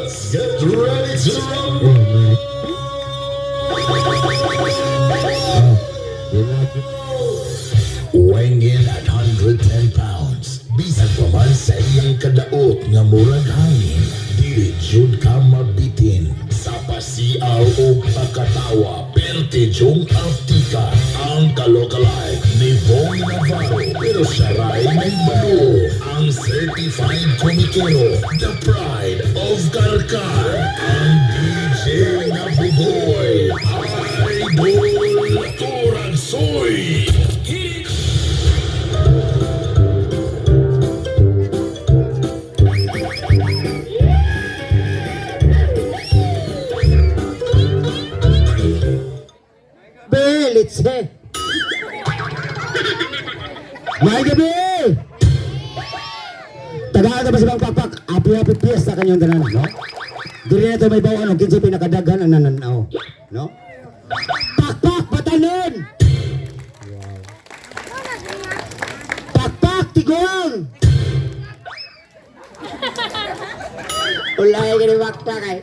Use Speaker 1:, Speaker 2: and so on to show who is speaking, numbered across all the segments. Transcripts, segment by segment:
Speaker 1: Let's get ready to rumble! Weighing in at 110 pounds, bisan pa man sa iyang kadaot nga murag hangin, dili jud ka mabitin sa pa-CR o pakatawa, perti jung aptika, ang kalokalike ni Vhong Navarro, pero siya ray may balo, ang certified komikero, the pride of Carcar, ang DJ na bugoy, Idol Turagsoy! Hit it!
Speaker 2: Belitse. May gabi! Tagaan ba sa bang pakpak? Happy happy fiesta kanyang tanan, no? Diri na ito may bawaan, kinsa pinakadaghan ang nananaw, no? Pakpak, batanon! Wow. Pakpak, tigong! Ulay ka ni pakpak ay.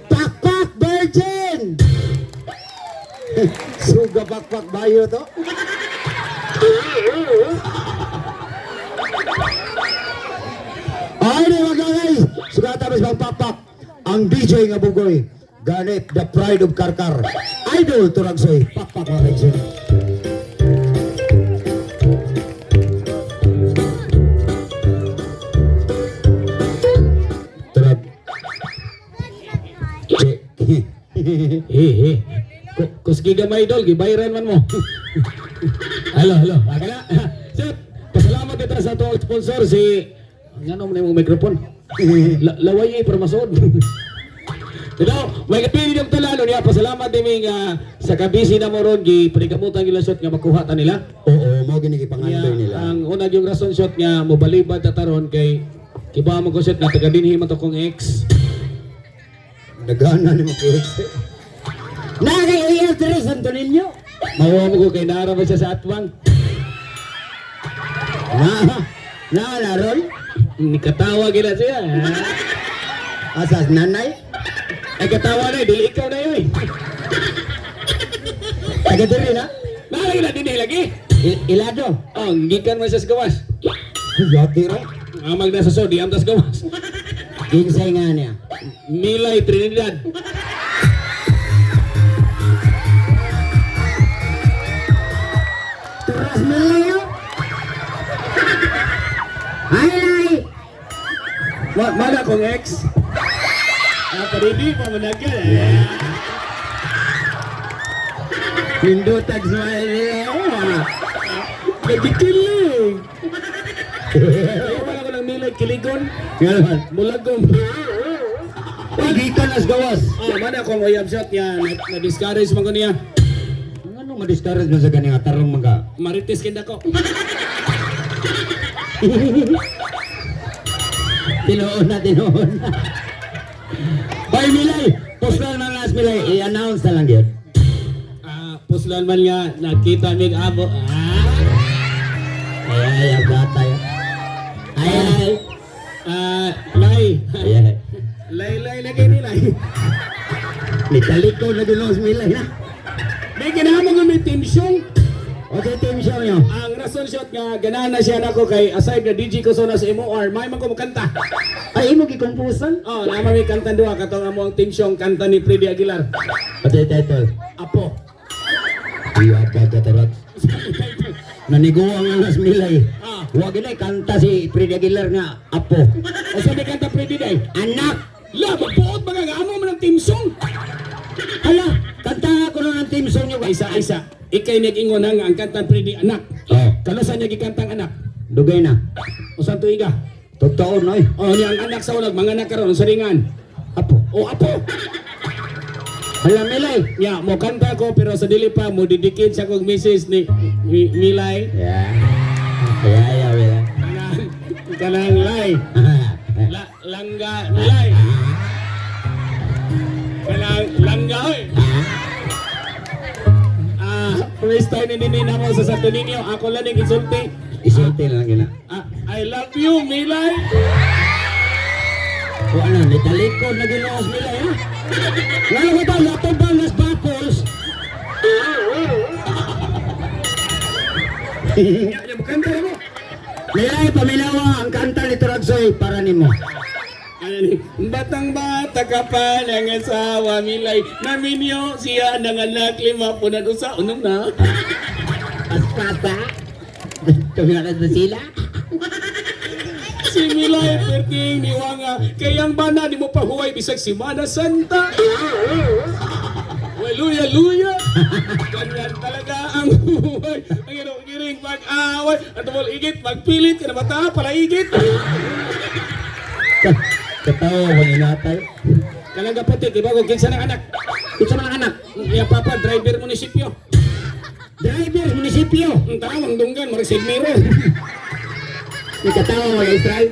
Speaker 2: Pakpak, virgin! Suga pakpak bayo to. Ay, di mga guys. Sugata mas bang pakpak. Ang DJ nga bugoy. Ganit, the pride of Carcar. Idol Turagsoy. Pakpak mga kaigsoon. Turag. Check.
Speaker 3: Eh, eh. Kuski gamay idol, gibayran man mo. Hello, hello. Aka na. Sir, pasalamat kita sa atong sponsor si ngano man imong microphone. Laway eh, pero masod. Hello, may kapili ng talano niya. Pasalamat din nga sa kabisi na mo ron, gipanikamutan nila shot nga makuha ta nila.
Speaker 2: Oo, mo gini gipangandoy
Speaker 3: Niya,
Speaker 2: nila.
Speaker 3: ang una yung rason shot nga mobalibad ta taron kay kiba mo ko shot nga taga dinhi man to kong ex.
Speaker 2: Nagana ni mo kay Na kay EL Tres Antonino.
Speaker 3: Mawa mo ko kay naara ba siya sa atwang.
Speaker 2: Na, na laron.
Speaker 3: Nikatawa gila siya.
Speaker 2: Asas nanay.
Speaker 3: Ay katawa na, eh, dili ikaw na yun.
Speaker 2: Taga diri na.
Speaker 3: Nalagi na dinhi lagi.
Speaker 2: Ilado.
Speaker 3: Oh, gikan man siya sa gawas.
Speaker 2: Yati ra.
Speaker 3: Amag na sa so, di amtas gawas.
Speaker 2: Kinsay nga niya.
Speaker 3: Milay Trinidad.
Speaker 2: Turas Milayo. Ay ay.
Speaker 3: Mana kong ex? Ah, paridi pa managal. Eh.
Speaker 2: Pindutag smile.
Speaker 3: Nagkikilig. Ayaw wala ko ng Milay Kiligon.
Speaker 2: Nga naman.
Speaker 3: Mulagom.
Speaker 2: Gikan as gawas.
Speaker 3: Oh, mana kong uyab shot niya. Na-discourage man ko niya.
Speaker 2: Ano ma-discourage mo sa ganing tarong mga?
Speaker 3: Marites kinda ko.
Speaker 2: Tinuon na, tinuon na. Hoy Milay, puslan man las Milay, i-announce na lang yun.
Speaker 3: Ah, puslan man nga nakita mig abo. Ah.
Speaker 2: Ay, ay, ang bata yun. Ay, ay.
Speaker 3: Ah, lay.
Speaker 2: Ay, ay.
Speaker 3: Lay lay lagi ni lay.
Speaker 2: Nitaliko na gano'n si Milay na.
Speaker 3: Di kinahanglan nga may team song.
Speaker 2: Okay, team show nyo.
Speaker 3: Ang rason shot nga ganahan na siya nako kay aside na DJ ko sa MOR, may man ko makanta.
Speaker 2: Ay, imo gikomposan?
Speaker 3: Oh, nama may kanta duha katong amo ang team song kanta ni Freddy Aguilar.
Speaker 2: Patay title.
Speaker 3: Apo.
Speaker 2: Iya, pagkatarat. Nanigo ang alas Milay.
Speaker 3: Ah.
Speaker 2: Huwag na, kanta si Freddy Aguilar nga, apo.
Speaker 3: O sa may kanta Freddy day?
Speaker 2: Anak!
Speaker 3: La, magbuot mga nga amo man ang team song.
Speaker 2: Hala, kanta ako nun ang team song nyo.
Speaker 3: Isa isa, ikay nag-ingon nga ang kanta Freddy anak.
Speaker 2: Oh,
Speaker 3: Kanusa niya gikantang anak?
Speaker 2: dugay na.
Speaker 3: Usan tuiga?
Speaker 2: Totoo, noy.
Speaker 3: Oh, niya ang anak sa ulag, mga anak karon sa ringan.
Speaker 2: Apo.
Speaker 3: O apo.
Speaker 2: Hala, Milay.
Speaker 3: Ya, mo kanta ko pero sa dili pa mo didikit sa kong misis ni Milay.
Speaker 2: Yeah. Yeah, yeah, yeah.
Speaker 3: Kanang kanang lay. La, langga lay. Kanang langga oy. Ah, first time ni nini namo sa Santo Niño, ako lang ning isulti.
Speaker 2: Isulti na lang gina.
Speaker 3: Ah, I love you, Milay.
Speaker 2: O ano, nitalikod na ginoos nila, ha? Ngano ko ba, natubang nas bakols?
Speaker 3: Ya, kanta mo.
Speaker 2: Nilay, paminawa ang kanta ni Turagsoy para nimo.
Speaker 3: Ano ni? Batang bata ka pa ng asawa milay. Naminyo siya ng anak lima punan usa unom na.
Speaker 2: Paspasa. Tumirakas ba sila?
Speaker 3: Si Milay perting niwanga kayang bana di mo pahuway bisag si Mana Santa. Luya luya. Ganyan talaga ang buhay. Ang ginoo giring pag-away, ang tumol igit magpilit ka na bata pala igit.
Speaker 2: Katawa bang inatay?
Speaker 3: Kanang kaputi, di ba kung kinsa ng anak?
Speaker 2: Kinsa man ang anak?
Speaker 3: Iya papa, driver munisipyo.
Speaker 2: Driver, munisipyo.
Speaker 3: Ang tawang dunggan, marag side mirror.
Speaker 2: May katawa wala Israel.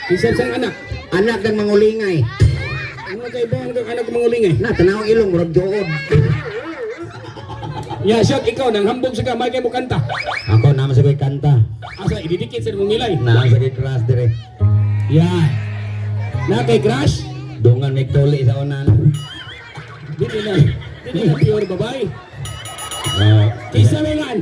Speaker 3: Kinsa sang anak?
Speaker 2: Anak ng mangulingay.
Speaker 3: Ang magkaiba ang anak mangulingay.
Speaker 2: Na, tanaw ang ilong, murag dood.
Speaker 3: Ya, shot ikaw nang hambog sa kamay kay mo kanta.
Speaker 2: Ako naman sa ko'y kanta.
Speaker 3: Asa ididikit sa mong milay.
Speaker 2: Naman sa ko'y crush dire.
Speaker 3: Ya. Na kay crush?
Speaker 2: Dungan may tuli sa unan.
Speaker 3: Dili na. Dili na pure babae.
Speaker 2: Oh.
Speaker 3: Kinsa may ngan?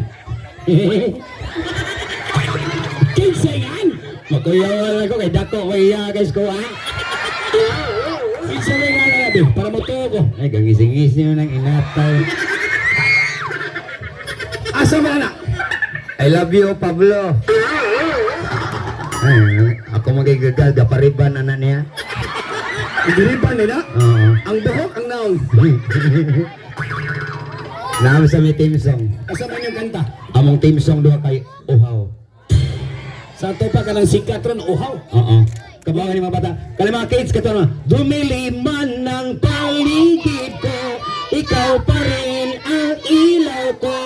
Speaker 3: Kinsa ngan?
Speaker 2: Makuyawan ako kay dako ko iya guys ko ha.
Speaker 3: Kinsa may ngan na labi? Para mo ko.
Speaker 2: Ay, gangising-gising nyo ng inatay.
Speaker 3: Asa man anak?
Speaker 2: I love you, Pablo. Ay, ako magigagal, gapariban anak niya.
Speaker 3: Giripan nila?
Speaker 2: Oo.
Speaker 3: Ang buhok ang naong.
Speaker 2: Naam sa may team song.
Speaker 3: Asa man yung kanta?
Speaker 2: Among team song duha kay Uhaw.
Speaker 3: Sa ato pa kanang sikat ron uhaw.
Speaker 2: Oo. Kabawa ni mga bata. Kali mga kids kato na. Dumili man ng paligid ko, ikaw pa rin ang ilaw ko.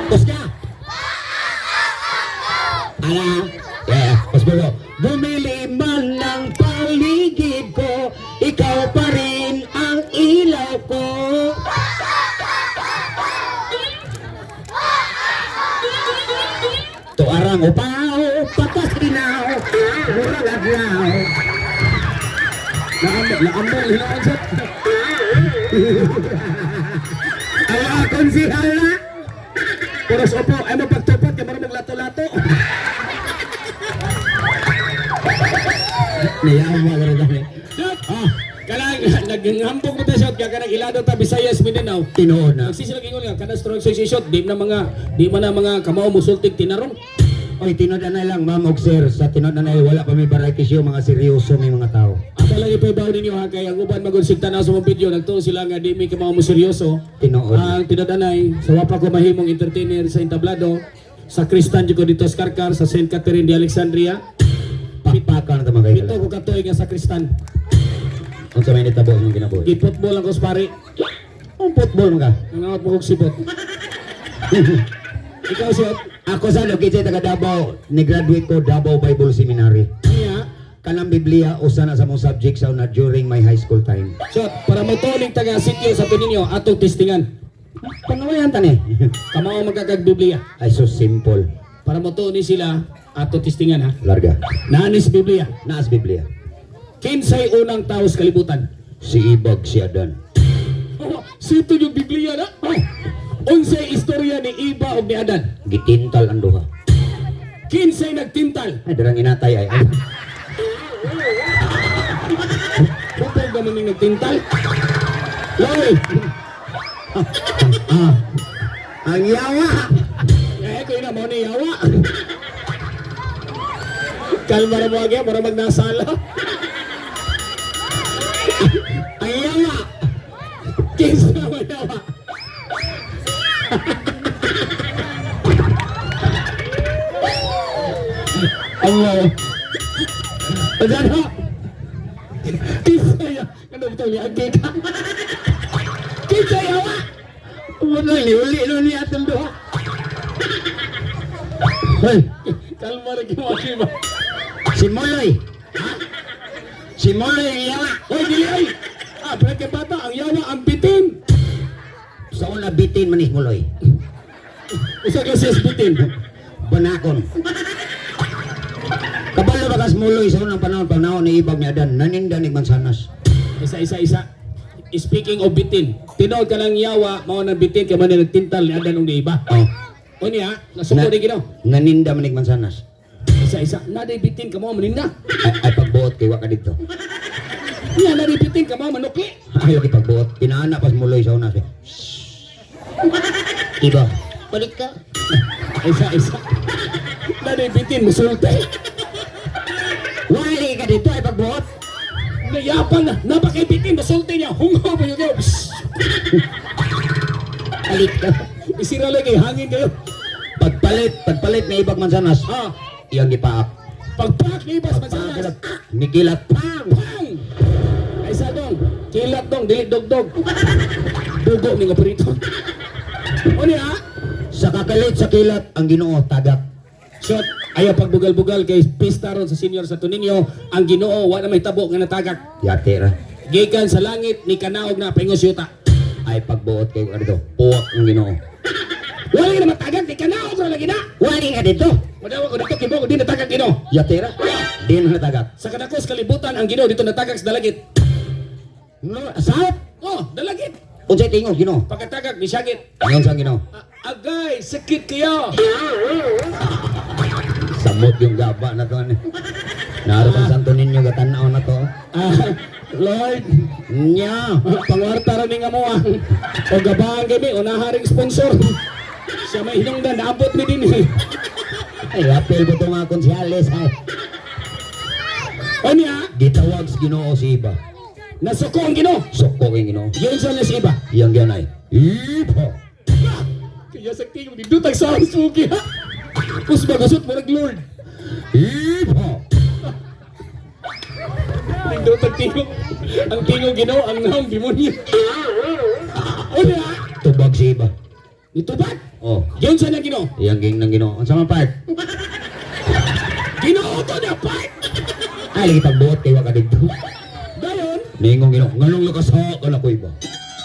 Speaker 2: Tapos ka. Ala. Yeah, pas bulo. Bumili man ng paligid ko, ikaw pa rin ang ilaw ko. Tuarang upaw, patasinaw, murag adlaw.
Speaker 3: Naambol, naambol hinoon sa.
Speaker 2: Ala, konsihal na.
Speaker 3: Puros opo, ay mo pagtupat kay murag lato-lato.
Speaker 2: Niyawa ka rin kami.
Speaker 3: Shot! Ah, kanang naghambog mo ta shot kaya kanang ilado ta Visayas Mindanao.
Speaker 2: Tinuod na.
Speaker 3: Nagsisila ingon nga kanang strong sa shot di na mga di man na mga kamao musultig tinarong.
Speaker 2: Oy, tinod na lang, ma'am og sir. Sa tinod na wala pa may variety show, mga seryoso may mga tao.
Speaker 3: Ata lang ipaibaw ninyo ha kay ang uban magud sig tanaw sa mga video nagtuo sila nga di mi kamao mo seryoso.
Speaker 2: Tinuod.
Speaker 3: Ang tinadanay sa wapa ko mahimong entertainer sa entablado sa Kristan jud ko dito sa Karkar sa St. Catherine de Alexandria.
Speaker 2: Pakpakan na tama kayo.
Speaker 3: Pito ko katuig nga sa Kristan.
Speaker 2: Unsa may nitabo ang kinabuhi?
Speaker 3: Giputbol ang kuspari.
Speaker 2: Ang football mo ka.
Speaker 3: Nangaot mo kog sibot. Ikaw siya.
Speaker 2: Ako sa lugit sa taga Davao, ni-graduate ko Davao Bible Seminary.
Speaker 3: Niya.
Speaker 2: Kanang Biblia usa na sa mong subject sa una during my high school time.
Speaker 3: Shot, para motuling taga sitio sa tuninyo atong testingan.
Speaker 2: Panuwayan tani.
Speaker 3: Kamao magkakag Biblia.
Speaker 2: Ay so simple.
Speaker 3: Para motuo ni sila atong testingan ha.
Speaker 2: Larga.
Speaker 3: Naanis Biblia.
Speaker 2: Naas Biblia.
Speaker 3: Kinsay unang tao sa kalibutan.
Speaker 2: Si Ibag si Adan.
Speaker 3: Oh, sito yung Biblia na. Oh. Unsay istorya ni Iba og ni Adan.
Speaker 2: Gitintal ang duha.
Speaker 3: Kinsay nagtintal.
Speaker 2: Ay darang inatay ay. Ay.
Speaker 3: Kupog ba man nagtintal? Loy!
Speaker 2: Ah. Ang yawa.
Speaker 3: Eh, ko ina mo ni yawa. Kalma na mo agya, para magnasala.
Speaker 2: Ang yawa.
Speaker 3: Kinsa man yawa.
Speaker 2: Allah.
Speaker 3: Ano? Kinsa ya? Ano ba ito? Ang ka? Kinsa yawa?
Speaker 2: Wala liuli no niya atong duha. Hoy,
Speaker 3: Kalma na kiwaki ba?
Speaker 2: si Moloy. Ha? Si Moloy ang yawa.
Speaker 3: Hoy, dili ay! Ah, pero kay bata, ang yawa, ang bitin!
Speaker 2: Sa una bitin manis Moloy.
Speaker 3: Usa ka siya bitin.
Speaker 2: Banakon. Kabalo ba ka Ginaana pas muloy sa unang panahon, panahon ni Ibag ni Adan, naninda ni mansanas.
Speaker 3: Isa, isa, isa. Speaking of bitin, tinuod ka lang yawa, mao nang bitin kay man nagtintal ni Adan ug ni Iba.
Speaker 2: Oh.
Speaker 3: O niya, nasuko ni Ginoo.
Speaker 2: Naninda man ni mansanas.
Speaker 3: Isa, isa, naday bitin ka mo maninda.
Speaker 2: Ay, ay pagbuot kay wa ka dito.
Speaker 3: Nya naday bitin ka mo manukli.
Speaker 2: Ay lagi pagbuot. Ginaana pas muloy sa una. Iba. Balik ka.
Speaker 3: Isa, isa. Naday bitin musulti.
Speaker 2: Wali ka dito ay pagbuot.
Speaker 3: Nayapang na, napakay bitin musulti niya. Hungaw pa yun kayo.
Speaker 2: Balik ka.
Speaker 3: Isira lagi hangin kayo.
Speaker 2: Pagpalit, pagpalit ni Ibag mansanas.
Speaker 3: Ah,
Speaker 2: Iyang gipaak.
Speaker 3: pagpak ni Ibas mansanas.
Speaker 2: Nikilat. Pang!
Speaker 3: Pang! Ay sa dong, kilat dong, dili dogdog. Dugo ni operator. O niya,
Speaker 2: Sa kakalit sa kilat, ang Ginoo tagak.
Speaker 3: Shot, ayaw pagbugal-bugal kay pista ron sa senior sa Tuninyo, ang Ginoo wa na may tabo nga natagak.
Speaker 2: Yate ra.
Speaker 3: Gikan sa langit ni kanaog na pingos yuta.
Speaker 2: Ay pagbuot kay ka dito. Puwak ang Ginoo.
Speaker 3: Wala na matagak ni kanaog ra lagi na.
Speaker 2: Wali ka dito.
Speaker 3: Madawa ko dito kibo di natagak Ginoo.
Speaker 2: Yate ra. Di na natagak.
Speaker 3: Sa kanakos kalibutan ang Ginoo dito natagak sa dalagit.
Speaker 2: No, sahop.
Speaker 3: Oh, dalagit.
Speaker 2: Unsay tingog Ginoo?
Speaker 3: Pagkatagak ni syagit.
Speaker 2: Ingon sa Ginoo.
Speaker 3: Agay, sakit kayo.
Speaker 2: Samot yung gaba na to. Naaro pang Santo Niño gatanaw na to.
Speaker 3: Ah, Lord,
Speaker 2: Nya.
Speaker 3: pangwarta ra ning amo ah. O gabaan kami, unaharing sponsor. Siya may hinungdan, naabot mi din eh.
Speaker 2: Ay, apel ko itong mga konsyales. Ay.
Speaker 3: O niya,
Speaker 2: Gitawag sa Ginoo si Iba.
Speaker 3: nasuko ang Ginoo.
Speaker 2: Soko kay Ginoo.
Speaker 3: Yun sa niya si Iba.
Speaker 2: Iyang giyanay. Iba.
Speaker 3: Ah! Kaya sa tingog, dito tag sa suki ha. Kus bagasot mo Lord.
Speaker 2: Iba.
Speaker 3: Dito tag tingog. Ang tingog Ginoo, ang naong demonyo. O niya,
Speaker 2: Tubag si Iba.
Speaker 3: nitubad.
Speaker 2: Oh.
Speaker 3: Yun sa niya Ginoo.
Speaker 2: Iyang ging ng Ginoo. Unsa man part?
Speaker 3: Ginoo to na part.
Speaker 2: Ay, lagi pagbuot kay wa ka dito.
Speaker 3: Dayon,
Speaker 2: Niingong Ginoo, nganong lakas ha ka na ko Iba.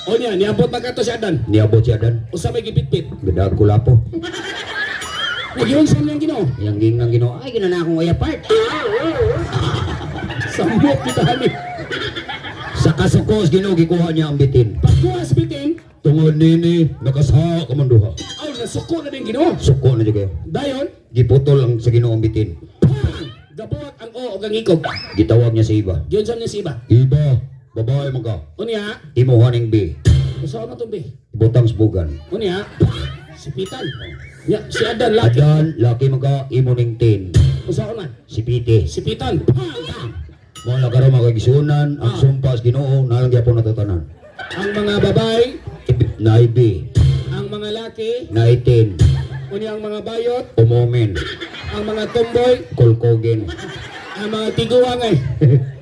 Speaker 3: o niya, niabot na kato si Adan.
Speaker 2: Niabot si Adan.
Speaker 3: Usa may gipitpit.
Speaker 2: Gadag ko lapo.
Speaker 3: Nagyun sa niyang Ginoo.
Speaker 2: Iyang ging ng Ginoo. Ay, ginana akong uya part.
Speaker 3: Samok kita hani.
Speaker 2: Sa kasukos Ginoo gikuha niya ang bitin.
Speaker 3: Pagkuha sa bitin,
Speaker 2: Tungod nini, nakasaha ka man duha.
Speaker 3: aw nasuko na din Ginoo.
Speaker 2: Suko na jud kayo.
Speaker 3: Dayon,
Speaker 2: Giputol ang sa Ginoo ang bitin.
Speaker 3: pang! Gabuhat ang o og ang ikog.
Speaker 2: Gitawag niya sa iba.
Speaker 3: Yun sa niya si Iba.
Speaker 2: Iba, babae man ka.
Speaker 3: Unya,
Speaker 2: Imuha ning B.
Speaker 3: usa man tumbi.
Speaker 2: Butang sbugan.
Speaker 3: Unya, sipitan. Nya, si Adan laki.
Speaker 2: Adan, laki man ka, imo ning tin.
Speaker 3: Usa man.
Speaker 2: Si Piti.
Speaker 3: Sipitan. Pang!
Speaker 2: Mo na karon makagisunan ang sumpa sa Ginoo nalang gyapon natatanan.
Speaker 3: Ang mga babae,
Speaker 2: Naay B,
Speaker 3: ang mga laki,
Speaker 2: naay tin,
Speaker 3: unya ang mga bayot,
Speaker 2: umomin,
Speaker 3: ang mga tomboy,
Speaker 2: kulkogin.
Speaker 3: ang mga tiguang ay.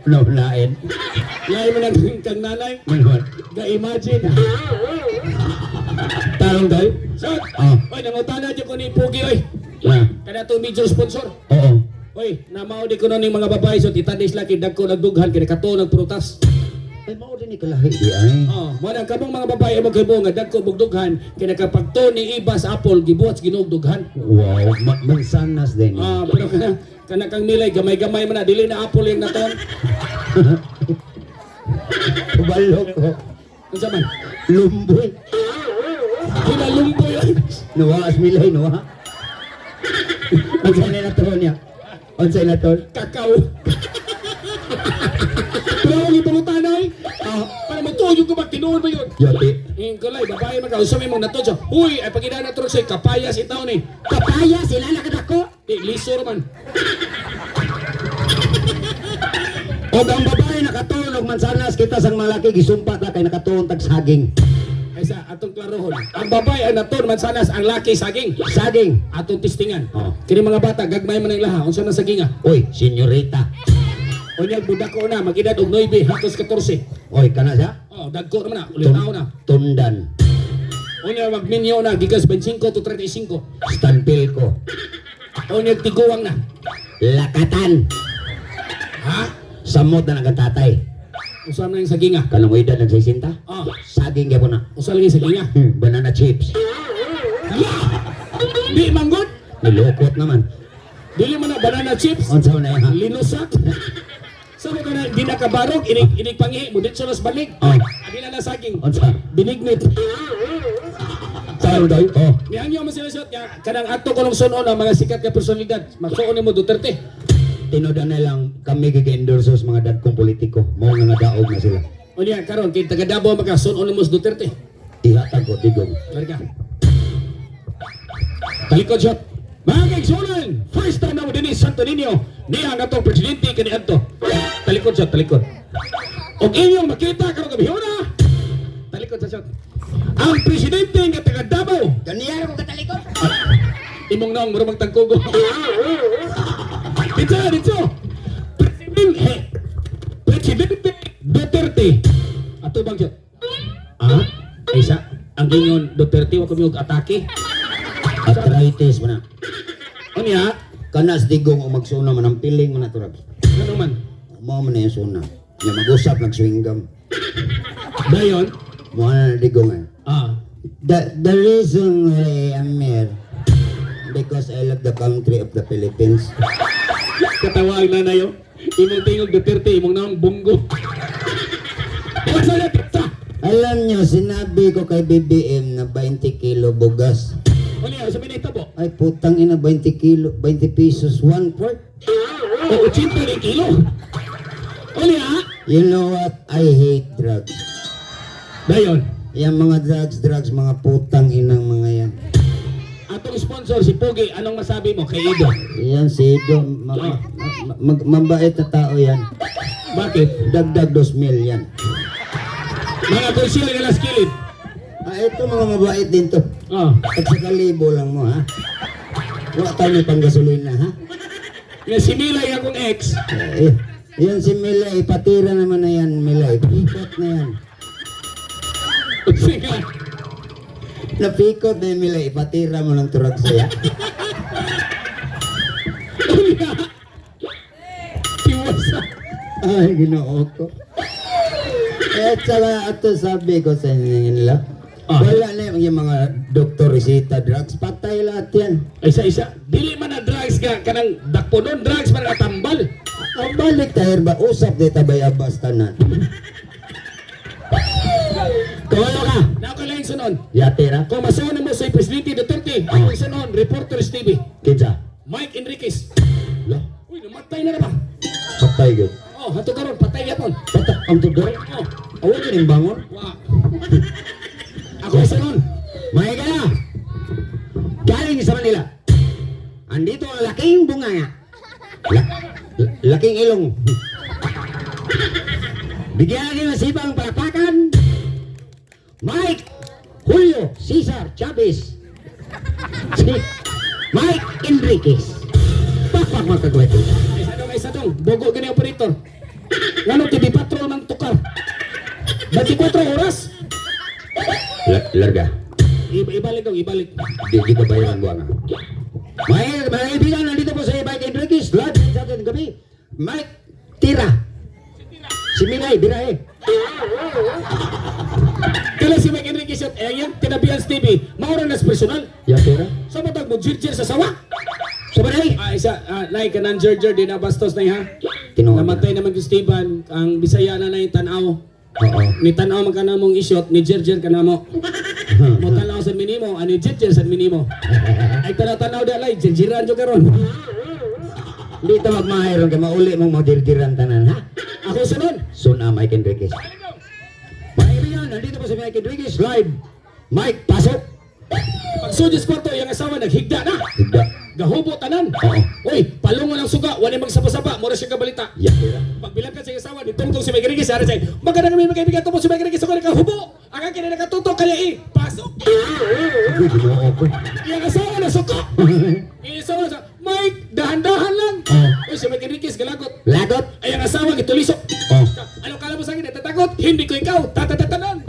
Speaker 2: Naunain.
Speaker 3: Lahi mo nang kang nanay.
Speaker 2: Manuan.
Speaker 3: Ga-imagine.
Speaker 2: Tarong day.
Speaker 3: So,
Speaker 2: Ah.
Speaker 3: oy, nangutana dyan ko ni Pugi, oy.
Speaker 2: Na.
Speaker 3: Kada itong major sponsor.
Speaker 2: Oo.
Speaker 3: Oy, namao di ko na ning mga babae so titanis laki dagko nagdughan kay nakato nagprutas.
Speaker 2: Ay mao din ni kalahi di ay.
Speaker 3: Oh, mo nang kamong mga babae mo kay nga dagko bugdughan kay nakapagto ni iba sa apple gibuhat sa Ginoo og dughan.
Speaker 2: Wow, mansanas din.
Speaker 3: Ah, pero kana kana kang milay gamay-gamay man na dili na apple yung naton.
Speaker 2: Kabalo ko.
Speaker 3: Unsa man?
Speaker 2: Lumboy.
Speaker 3: Hinalumboy oy.
Speaker 2: Nuwa as milay nuwa. Unsay na nato niya? Unsay na to?
Speaker 3: Kakao. Pero ang ipangutan ay, para magtuo yung kumag tinuod ba yun?
Speaker 2: Yati.
Speaker 3: Yung kulay, babae man ka, unsa may mong naton siya. Uy, ay pagina na siya, kapayas itaw ni.
Speaker 2: Kapaya sila nakadako.
Speaker 3: Di, lisor man.
Speaker 2: Og ang babae nakatuon og mansanas kita sang malaki gisumpa ta kay nakatuon tag saging.
Speaker 3: Ay sa atong klarohon. Ang babae ang naton mansanas, ang laki saging.
Speaker 2: Saging.
Speaker 3: Atong testingan.
Speaker 2: Oh.
Speaker 3: Kini mga bata gagmay man ang laha unsa man saginga.
Speaker 2: Uy, senyorita.
Speaker 3: Unya budako na magedad og 9 hatos 14.
Speaker 2: Oy, kana siya?
Speaker 3: Oh, dagko naman na, ulitaw na.
Speaker 2: Tundan.
Speaker 3: Unya magminyo na gikas 25 to 35.
Speaker 2: Stanpil ko.
Speaker 3: Unya tiguang na.
Speaker 2: Lakatan.
Speaker 3: Ha?
Speaker 2: Samot na nang tatay.
Speaker 3: Unsa man yung saginga?
Speaker 2: Kanang edad nagsisinta?
Speaker 3: Oh,
Speaker 2: Saging gyapon na.
Speaker 3: unsa lagi saginga?
Speaker 2: Banana chips.
Speaker 3: Ya! Di manggod.
Speaker 2: Nilokot naman.
Speaker 3: Dili man na banana chips.
Speaker 2: Unsa man na yan, ha?
Speaker 3: Linusak. Sa mo kana di nakabarog inig inig pangihi mo dito sa balik.
Speaker 2: Oh.
Speaker 3: Adi na na saging.
Speaker 2: Unsa?
Speaker 3: Binignit.
Speaker 2: Saan daw? Oh.
Speaker 3: Mihangyo mo sila shot nga kanang ato ko sunon ang mga sikat nga personalidad. Magsuon nimo Duterte.
Speaker 2: Tinuod na lang kami gigi-endorso sa mga dagkong politiko. Mao nga nga daog na sila.
Speaker 3: Unya karon kay taga Davao maka sunon nimo sa Duterte.
Speaker 2: Ihatag ko digong.
Speaker 3: Larga. Talikod shot. Mga kaigsunan, first time na mo dinhi sa Santo Niño, niya ang atong presidente kaniadto. Talikod shot, talikod. Og inyong makita karong gabhiona. Talikod sa shot. Ang presidente nga taga Davao,
Speaker 2: Ganiya ko katalikod.
Speaker 3: imong naong murag magtangkugo. Dito, dito. Presidente, Presidente Duterte. Ato bang siya? Ah, isa. Ang gingon Duterte wa kami og atake.
Speaker 2: Arthritis man na.
Speaker 3: Unya,
Speaker 2: Kanas digong o magsuna man ang piling man naturag.
Speaker 3: ngano man?
Speaker 2: Mao man na yung suna. Nya mag-usap nag-swing gum.
Speaker 3: Dayon.
Speaker 2: Mao na digong eh.
Speaker 3: Ah,
Speaker 2: The reason why I'm here, because I love the country of the Philippines.
Speaker 3: Katawa ang nanay oh. Imong tingog Duterte, imong naong Bongo. Wasa na pizza.
Speaker 2: Alam nyo, sinabi ko kay BBM na 20 kilo bugas.
Speaker 3: Unya, sa minita po.
Speaker 2: Ay putang ina, 20 kilo, 20 pesos, one fourth.
Speaker 3: O 80 ni kilo. Unya,
Speaker 2: You know what? I hate drugs.
Speaker 3: Dayon.
Speaker 2: Yan mga drugs, drugs, mga putang inang mga yan.
Speaker 3: Atong sponsor si Pogi, anong masabi mo kay Ido?
Speaker 2: Yan si Ido, mabait na tao yan.
Speaker 3: Bakit?
Speaker 2: Dagdag 2,000 yan.
Speaker 3: Mga konsil nga las kilid.
Speaker 2: Ah, ito mga mabait din to.
Speaker 3: Oh.
Speaker 2: At saka libo lang mo, ha? Wala tayo may panggasolina, ha?
Speaker 3: Nga si Milay akong ex.
Speaker 2: Eh, yan si Milay, patira naman na yan, Milay. Pikot na yan.
Speaker 3: Sige.
Speaker 2: Napikot na yan, Milay. Patira mo ng turag saya.
Speaker 3: Unya. Tiwasa.
Speaker 2: Ay, ginoo ko. Eh, at saka ato sabi ko sa inyo nila, wala na yung mga doktor resita drugs, patay lahat yan.
Speaker 3: Ay, isa isa. Dili man na drugs nga kanang dakponon drugs man na tambal.
Speaker 2: Ang balik tayo ba, usap di tabay abas tanan. Kawalo ka!
Speaker 3: Na ako lang sunon.
Speaker 2: Yate ra?
Speaker 3: Kung masuon mo sa Presidente Duterte, ako sunon, Reporters TV.
Speaker 2: Kinsa?
Speaker 3: Mike Enriquez.
Speaker 2: La,
Speaker 3: Uy, namatay na na ba?
Speaker 2: patay gyud.
Speaker 3: Oh, hato karon patay yapon.
Speaker 2: Patay ang tugay.
Speaker 3: Oh,
Speaker 2: Awa gyud ang bangon.
Speaker 3: wa. Ako sunon.
Speaker 2: May ka na! Galing sa Manila. Andito ang laking bunganga. Laking ilong. Bigyan natin ng sibang palakpakan. Mike Julio Cesar Chavez. Si Mike Enriquez. Pakpak mga kagwete.
Speaker 3: Isa dong, isa dong. Bogo gani operator. Ngano TV Patrol man tukar. 24 oras.
Speaker 2: Larga.
Speaker 3: Ibalik dong, ibalik.
Speaker 2: Di ka bayaran buwan. Mga kaibigan, nandito po si Mike Enriquez. Live sa atin gabi. Mike, tira. Si Milay, birahe.
Speaker 3: Kala si Mike Enriquez at eh, yan, Tinabians TV. Maura nas personal.
Speaker 2: Ya, tira.
Speaker 3: Sa matag mo jirjir sa sawa.
Speaker 2: Sa balay.
Speaker 3: Ah, isa, ah, nay kanan jirjir di na bastos nay ha.
Speaker 2: Tinuod.
Speaker 3: Namatay naman kay Steven, ang Bisaya na nay tanaw.
Speaker 2: Oo.
Speaker 3: Ni tanaw man kana mong isyot, ni jirjir kana mo. Mo tanaw sa minimo, ani jirjir sa minimo. Ay tanaw-tanaw di alay, jirjiran jo karon.
Speaker 2: Hindi ito magmahiron kay mauli mong madirdiran tanan, ha?
Speaker 3: Ako sunod.
Speaker 2: Suna Mike Enriquez. Mga kaibigan, nandito po si Mike Enriquez live. Mike, pasok!
Speaker 3: Pagsudyo sa kwarto, yung asawa naghigda na.
Speaker 2: Higda.
Speaker 3: Gahubo tanan.
Speaker 2: Oo.
Speaker 3: Uy, palungo ng suga, wala magsapa-sapa, mura siya kabalita.
Speaker 2: Ya, tira.
Speaker 3: Pagbilang ka sa asawa, nitungtong si Mike Enriquez, ara siya, magandang gabi mga kaibigan, tumo si Mike Enriquez, ako nakahubo. Ang akin na nakatutok, kaya eh, pasok.
Speaker 2: Uy, ginoo ko.
Speaker 3: Yung asawa na suko. Yung asawa na Mike, dahan-dahan lang.
Speaker 2: Oo.
Speaker 3: Uy, si Mike Enriquez, galagot.
Speaker 2: Lagot!
Speaker 3: Ay, ang asawa, gitulisok.
Speaker 2: Oh.
Speaker 3: Ano kala mo sa akin, natatakot? Hindi ko ikaw, tatatatanan.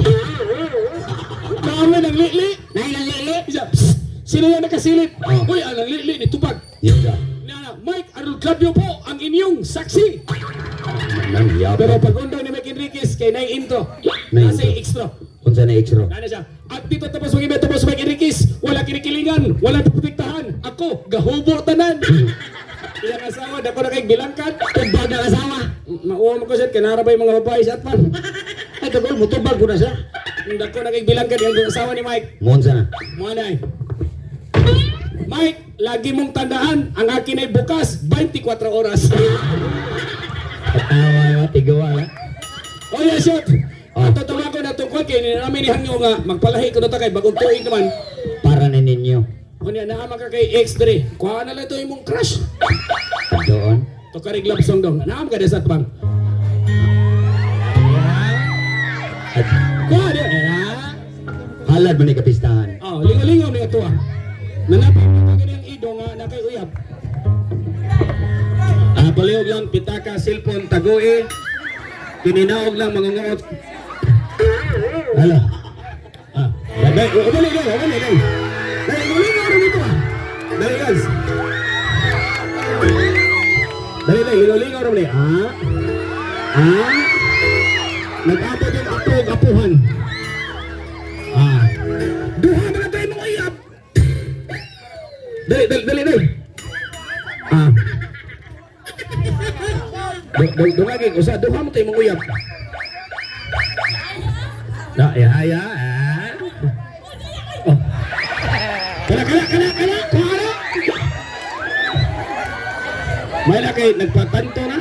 Speaker 3: Kami ng lili.
Speaker 2: Nay, lili!
Speaker 3: Isa, psst, sino yan nakasilip?
Speaker 2: Oo.
Speaker 3: Uy, ang lili ni Tupag.
Speaker 2: Yun
Speaker 3: Na, Mike Arnold Claudio po ang inyong saksi.
Speaker 2: Nang yapo.
Speaker 3: Pero pag undaw ni Mike Enriquez kay nay intro.
Speaker 2: Nay
Speaker 3: Nasa
Speaker 2: intro.
Speaker 3: extra.
Speaker 2: Unsa na extra?
Speaker 3: Nana siya. At dito tapos mag tapos Mike Enriquez, wala kinikilingan, wala protektahan. Ako, gahubo tanan. Iyang asawa, dako na kay bilangkat.
Speaker 2: Tubag na asawa.
Speaker 3: Mauwa mo ko siya, kinara ba yung mga babae sa atman?
Speaker 2: Ay, kagol, mutubag ko na siya.
Speaker 3: Dako na kay bilangkat yung asawa ni Mike.
Speaker 2: Monsa na.
Speaker 3: Mga na eh. Mike, lagi mong tandaan, ang akin ay bukas, 24 oras.
Speaker 2: Katawa na, tigawa na.
Speaker 3: Oh yeah, shot!
Speaker 2: Oh.
Speaker 3: Ato tuwa ko na tungkol kay namin ni Hangyo nga magpalahi ko na ta kay bagong tuig naman.
Speaker 2: Para na ninyo.
Speaker 3: Unya naa ka kay X3. Kuha na lang ito imong crush.
Speaker 2: Doon.
Speaker 3: To karig love song dong. Naam ka sa atbang.
Speaker 2: At
Speaker 3: Kuha di. Ah.
Speaker 2: halad man ni kapistahan.
Speaker 3: Oh, lingaw-lingaw ni ato ah. Nanapit ka ganiyang ido nga na kay uyab. Ah, palihog lang pitaka, cellphone, tagoe. Kininaog lang mangunguot.
Speaker 2: Halo.
Speaker 3: Ah, dali, oh, dali, dali, dali, dali. Dali, lingaw rin ito ah. Dali, guys. Dali, dali, lingaw-lingaw rin. Ah. Ah. Nag-abot yung apo, apuhan. Ah. Duha na lang tayo mong uyab. Dali, dali, dali, dali. Ah. Dungagin, usa, duha mo tayo mong uyab. Na, ya, ya, ah. Oh. Kala, kala, kala, kala, kala. May na kay nagpatanto na.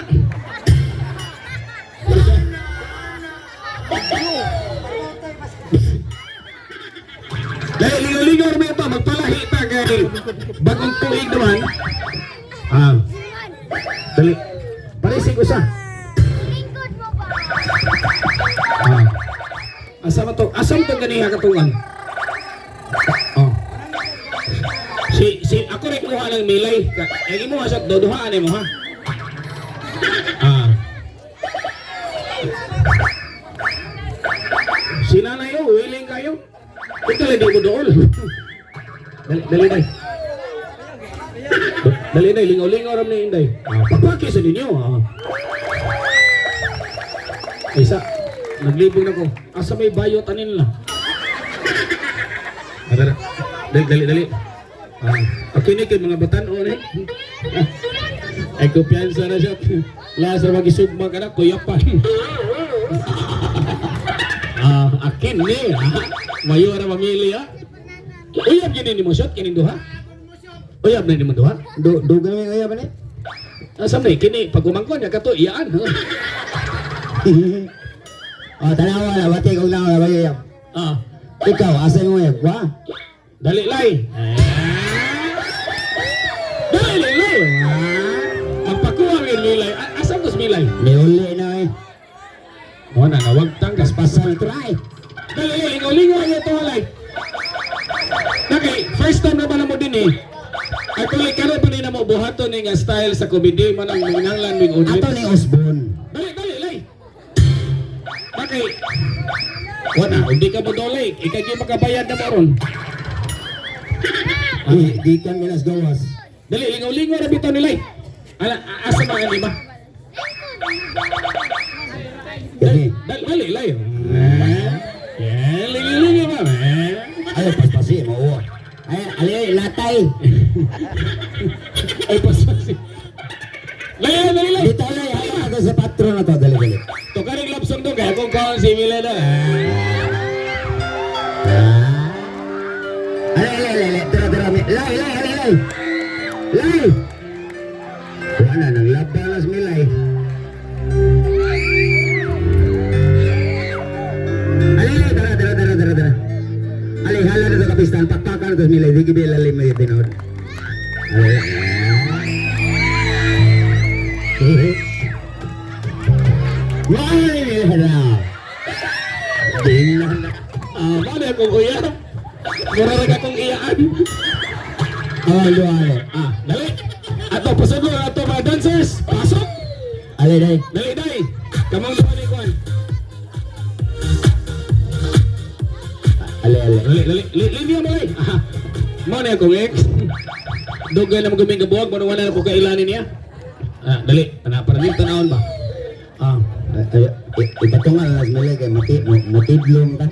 Speaker 3: Dahil lingaw-lingaw mo ito, magpalahi ta kay bagong tuig naman. Ah. Dali. Parisig usa.
Speaker 4: Lingkod mo ba?
Speaker 3: Ah. Asa man to? Asa man to ganiha katungan? Oh. Si ako rin kuha ng milay. Ay imo sa duduhaan mo ha. Ah. Si nanay oh, willing kayo. Ito lang di mo dool. Dali, dali, dali. Dali, dali, lingaw-lingaw ram ni Inday. Ah, papaki sa ninyo. Ah. Isa, naglibog na ko. Asa may bayo tanin lang. Ah, dali, dali, dali, dali. Ah, okay ni kay mga batan-o ni. Ay, kumpiyansa na siya. Lasa magisugma ka na, kuya pa. Ah, akin ni. Ah, mayo ra mamili ah. Uyab gini ni mo shot kining duha. Uyab na ni mo duha.
Speaker 2: Do, dugan mo yung uyab ni?
Speaker 3: Asa may kini pag umangkon ya kato iyaan.
Speaker 2: Oh, tanawa na, bati kong nawa, bati uyab.
Speaker 3: Ah,
Speaker 2: Ikaw, asa yung uyab? Wa?
Speaker 3: dali lay. Eh. Dali lay lay. Ah, Magpakuha ng milay. Asa tos milay?
Speaker 2: Niuli na eh.
Speaker 3: Mo na nawag tanggas
Speaker 2: Pasal try.
Speaker 3: Dali lay, lingaw-lingaw ang ito halay. Okay, first time na ba na mo din eh? Actually, karon pa ni na mo buhaton ni nga style sa comedy man ang manginahanglan mig audience.
Speaker 2: Ato ni Osborne.
Speaker 3: Dali, dali, lay. Okay. Wala, hindi ka mo dolay. Ikaw yung makabayad na mo ron.
Speaker 2: Di, di kan minas gawas.
Speaker 3: Dali, lingaw-lingaw na bitaw nilay. Ala, asa ba ang iba?
Speaker 2: Gani.
Speaker 3: Dali, dali, lay. Eh, eh, lingaw-lingaw ba? Eh.
Speaker 2: Ay, paspasi, mauwa. Ay, ali, ay, latay.
Speaker 3: Ay, paspasi. Lay, dali, lay.
Speaker 2: Dito alay, ay, ako sa patron na to. Dali, dali.
Speaker 3: Tukaring love song to, kaya kung kaon si Milena. Eh.
Speaker 2: Ah. Alay, alay, alay, alay. Tara, tara. Lay, lay, alay, lay. Lay. Wala nang labalas milay. Alay, alay, tara, tara, tara, tara, tara. Alay, hala na to kapistahan. Pakpakan na to milay. Di gibi lalim mo yung tinood. Alay, ah. Wala na. Di na.
Speaker 3: Ah, mano akong uyab. Mura ra akong iyaan.
Speaker 2: Oh, lualo.
Speaker 3: Ah, dali. Ato, pasudlo na ato mga dancers. Pasok.
Speaker 2: Alay, day.
Speaker 3: Dali, dali. Kamang duha ni Kwan.
Speaker 2: Alay, alay.
Speaker 3: Dali, dali. Linya mo lay. Ah, mao na akong ex. Dugay na mo guming kabuwag, mo wala na ko kailanin niya. Ah, dali. Ana para din tanawon ba? Ah.
Speaker 2: Ay, ipatungan na lang kay mati, matidlom ka.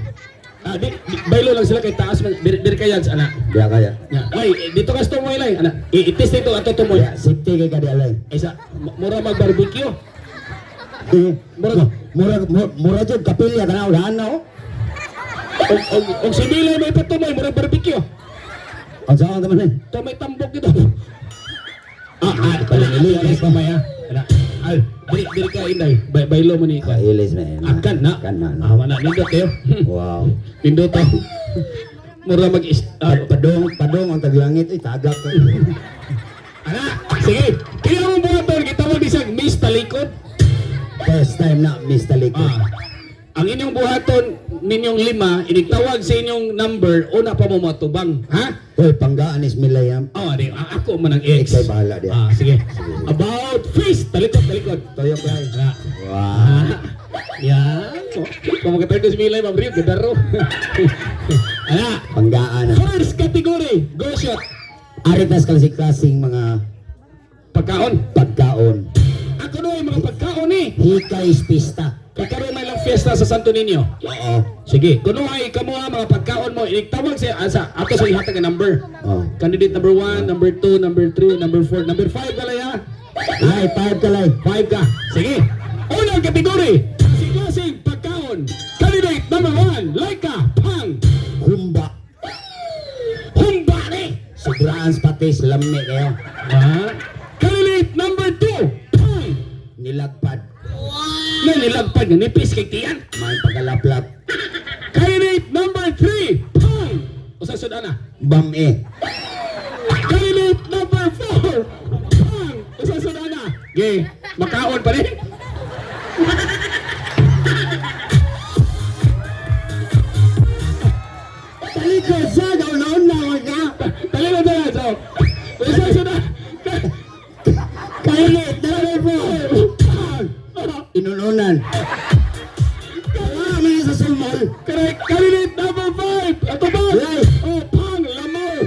Speaker 3: Ah, di, baylo lang sila kay taas man. Diri, diri kayan sa ana.
Speaker 2: Diya kaya.
Speaker 3: Ya. Ay, dito ka sa tumoy lay. Ana, i-test dito ato tumoy.
Speaker 2: Ya, safety kay ka di alay.
Speaker 3: Isa, mura mag barbecue.
Speaker 2: Mura mura mura jud kapilya kana ulaan na oh.
Speaker 3: Og si Milay may patumoy, mura barbecue.
Speaker 2: Ang saan naman eh?
Speaker 3: To may tambok ito. Ah, palinili pa maya. Ana, ay, diri diri ka inday. Bay baylo mo ni
Speaker 2: Ah,
Speaker 3: ka.
Speaker 2: ilis man.
Speaker 3: Akan na.
Speaker 2: Kan na.
Speaker 3: Ah, wala nindot kayo.
Speaker 2: Wow.
Speaker 3: Nindot to. Mura mag is ah,
Speaker 2: Padong padong ang taglangit ay tagak.
Speaker 3: Ana, sige. Kaya mo buhaton gitawag di siyang Miss Talikod.
Speaker 2: First time na Miss Talikod.
Speaker 3: Ah. Ang inyong buhaton ninyong lima, inigtawag sa inyong number, una pa mo matubang, ha?
Speaker 2: Hoy, panggaan is Milayam.
Speaker 3: Oh, di, ako man ang ex.
Speaker 2: Ika'y bahala diya.
Speaker 3: Ah, sige.
Speaker 2: Sige, sige.
Speaker 3: About face, talikod, talikod.
Speaker 2: Toyok lang.
Speaker 3: Ana.
Speaker 2: Wow.
Speaker 3: Ah, yan. Kung magkatayo ko si Milay, Ma'am Rio, gandaro. Ana,
Speaker 2: Panggaan na.
Speaker 3: first category, go shot.
Speaker 2: Aritas klase-klaseng mga
Speaker 3: Pagkaon.
Speaker 2: pagkaon.
Speaker 3: Ako no, mga pagkaon eh.
Speaker 2: Hikay is pista.
Speaker 3: Kakaroon may lang fiesta sa Santo Niño.
Speaker 2: Oo.
Speaker 3: Sige, kunuhay ka mo ha, mga pagkaon mo. Inigtawag siya, asa, ato sa ihatag ang number.
Speaker 2: Oh.
Speaker 3: Candidate number 1, number 2, number 3, number 4, number 5 ka lang ha.
Speaker 2: Ay, five ka lang.
Speaker 3: 5 ka. Sige. Unang kategory, kasing-kasing pagkaon. Candidate number 1, Laika Pang.
Speaker 2: Humba.
Speaker 3: Humba ni.
Speaker 2: Sobraan sa patis, lami kayo.
Speaker 3: Ha? Candidate number 2, Pang.
Speaker 2: Nilagpad.
Speaker 3: Na nilagpad nga nipis kay tiyan.
Speaker 2: May pagkalaplap.
Speaker 3: Candidate number 3, Pang. Usa sud ana.
Speaker 2: Bam-e.
Speaker 3: Candidate number 4, Pang. Usa sud ana. Ge, makaon pa rin.
Speaker 2: Talikod sa, gaunaon na ako ka.
Speaker 3: Talino na so. Usa sud ana.
Speaker 2: Kainit, dalawa po.
Speaker 3: Pang.
Speaker 2: Inununan. Wala man sa sumol.
Speaker 3: Correct. Candidate number 5. Ato ba?
Speaker 2: Lay.
Speaker 3: Oh, Pang Lamaw.